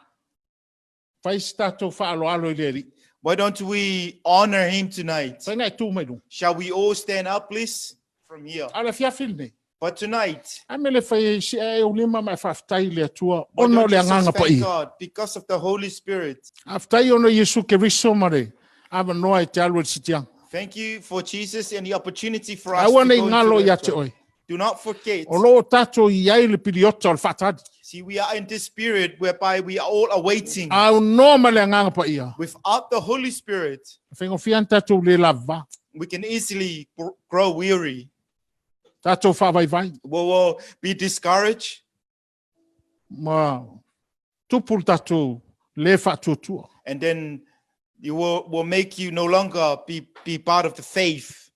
fai se tatou faaaloalo i le Alii. Why don't we honor him tonight? Fai na e tu mai luga. Shall we all stand up, please? From here. A o le afiafi lenei. But tonight, A me le fai ai si e o lima ma e faafetai i le Atua why ona o don't le you just Agaga thank Paia. God because of the Holy Spirit. Faafetai ona Iesu Keriso ma le avanoa e te alu i le sitiaga. Thank you for Jesus and the opportunity for us Aua to nei go into galo the ia te rapture. oe. Do not forget. O lo o tatou i ai le piliota o le faatali. See, we are in this spirit whereby we are all awaiting. A unoa ma le Agaga Paia. Without the Holy Spirit, E faigofie lava ona tatou le lavava. we can easily grow weary. Tatou faavaivai. We will be discouraged. Ma tupu le tatou le faatuatua. And then you will make you no longer be part of the faith.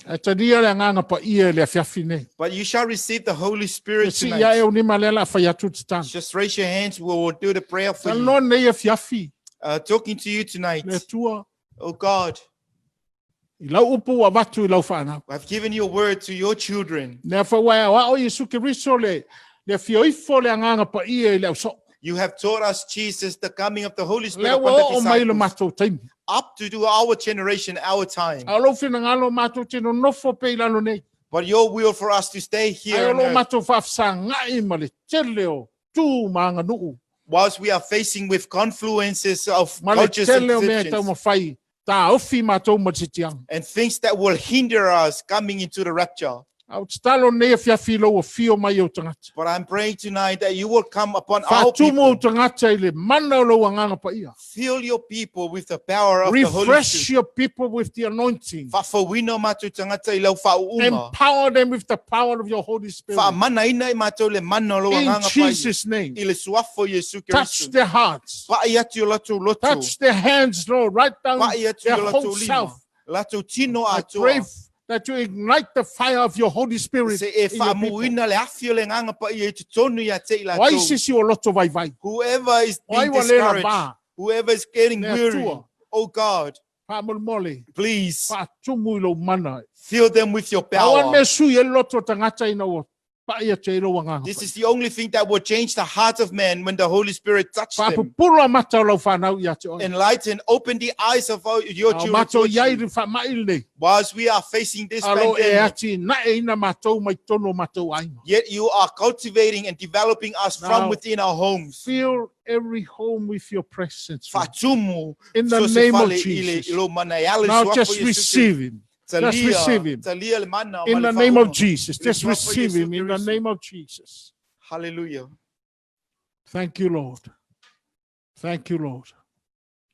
Ae talia le Agaga Paia i le afiafi nei. But you shall receive the Holy Spirit E sii tonight. ae ou lima lea o le a fai atu le tatalo. Just raise your hands. We will do the prayer for you. Talanoa lenei afiafi, Talking to you tonight. le Atua, Oh God, i lau upu ua avatu i lau fanau. I've given your word to your children. Lea foi ua e aoao Iesu Keriso le, le afio ifo le Agaga Paia i le ausoo. You have taught us, Jesus, the coming of the Holy Spirit Lea upon ua the oo mai le disciples matou taimi. up to do our generation, our time. A o lou finagalo matou te nonofo pea i lalo nei. But your will for us to stay Ae here o on loo earth, matou faafesaga'i ma le tele o tu ma aganuu. whilst we are facing with confluences of Ma le cultures and tele o mea e perceptions taumafai taofi matou ma le sitiaga. and things that will hinder us coming into the rapture. A o tatalo lenei afiafi i lou afio mai o tagata. But I'm praying tonight that you will come upon our Faatumu o people. tagata i le mana o lou Agaga Paia. Fill your people with the power of the Holy Refresh Spirit. your people with the anointing. Faafouina o matou tagata i lau faauuga. Empower them with the power of your Holy Spirit. Faamanaina i matou le mana o lou In Agaga Paia. Jesus' name. I le suafa o Iesu Touch Keriso. their hearts. Pa'i atu i o latou loto. Touch their hands, Lord, right down Pa'i atu i their o whole latou lima. self. Latou tino I atoa. pray that you ignite the fire of your Holy Spirit Se e in your people. faamuina le afi o le Agaga Paia i totonu ia te i O ai latou. se isi o loto vaivai. Whoever is O ai being ua le discouraged, lavā. whoever is getting Le weary, Atua. oh God, Faamolemole. please Faatumu i lou mana. fill them with your Pau lava le power. mea e sui ai le loto o tagata ina ua pa'i atu ai lou Agaga This Paia. is the only thing that will change the heart of man when the Holy Spirit touches them. Faapupula mata o lau fanau ia te oe. Enlighten, open the eyes of your A o children matou towards i ai you le faama'i lenei. whilst we are facing this A lo e pandemic. atinaeina matou mai totonu o matou aiga. Yet you are cultivating and developing us from Now, within our homes. Fill every home with your presence, Lord. Faatumu In the so se name of fale i le- Jesus. i lo mana e ale Now suafa just Iesu Kristo. receive him. Just Talia, receive him. talia le mana In ma the le name of faauma. Jesus. I le Just suafa receive Iesu him in the Kristo. name of Jesus. Hallelujah. Thank you, Lord. Thank you, Lord.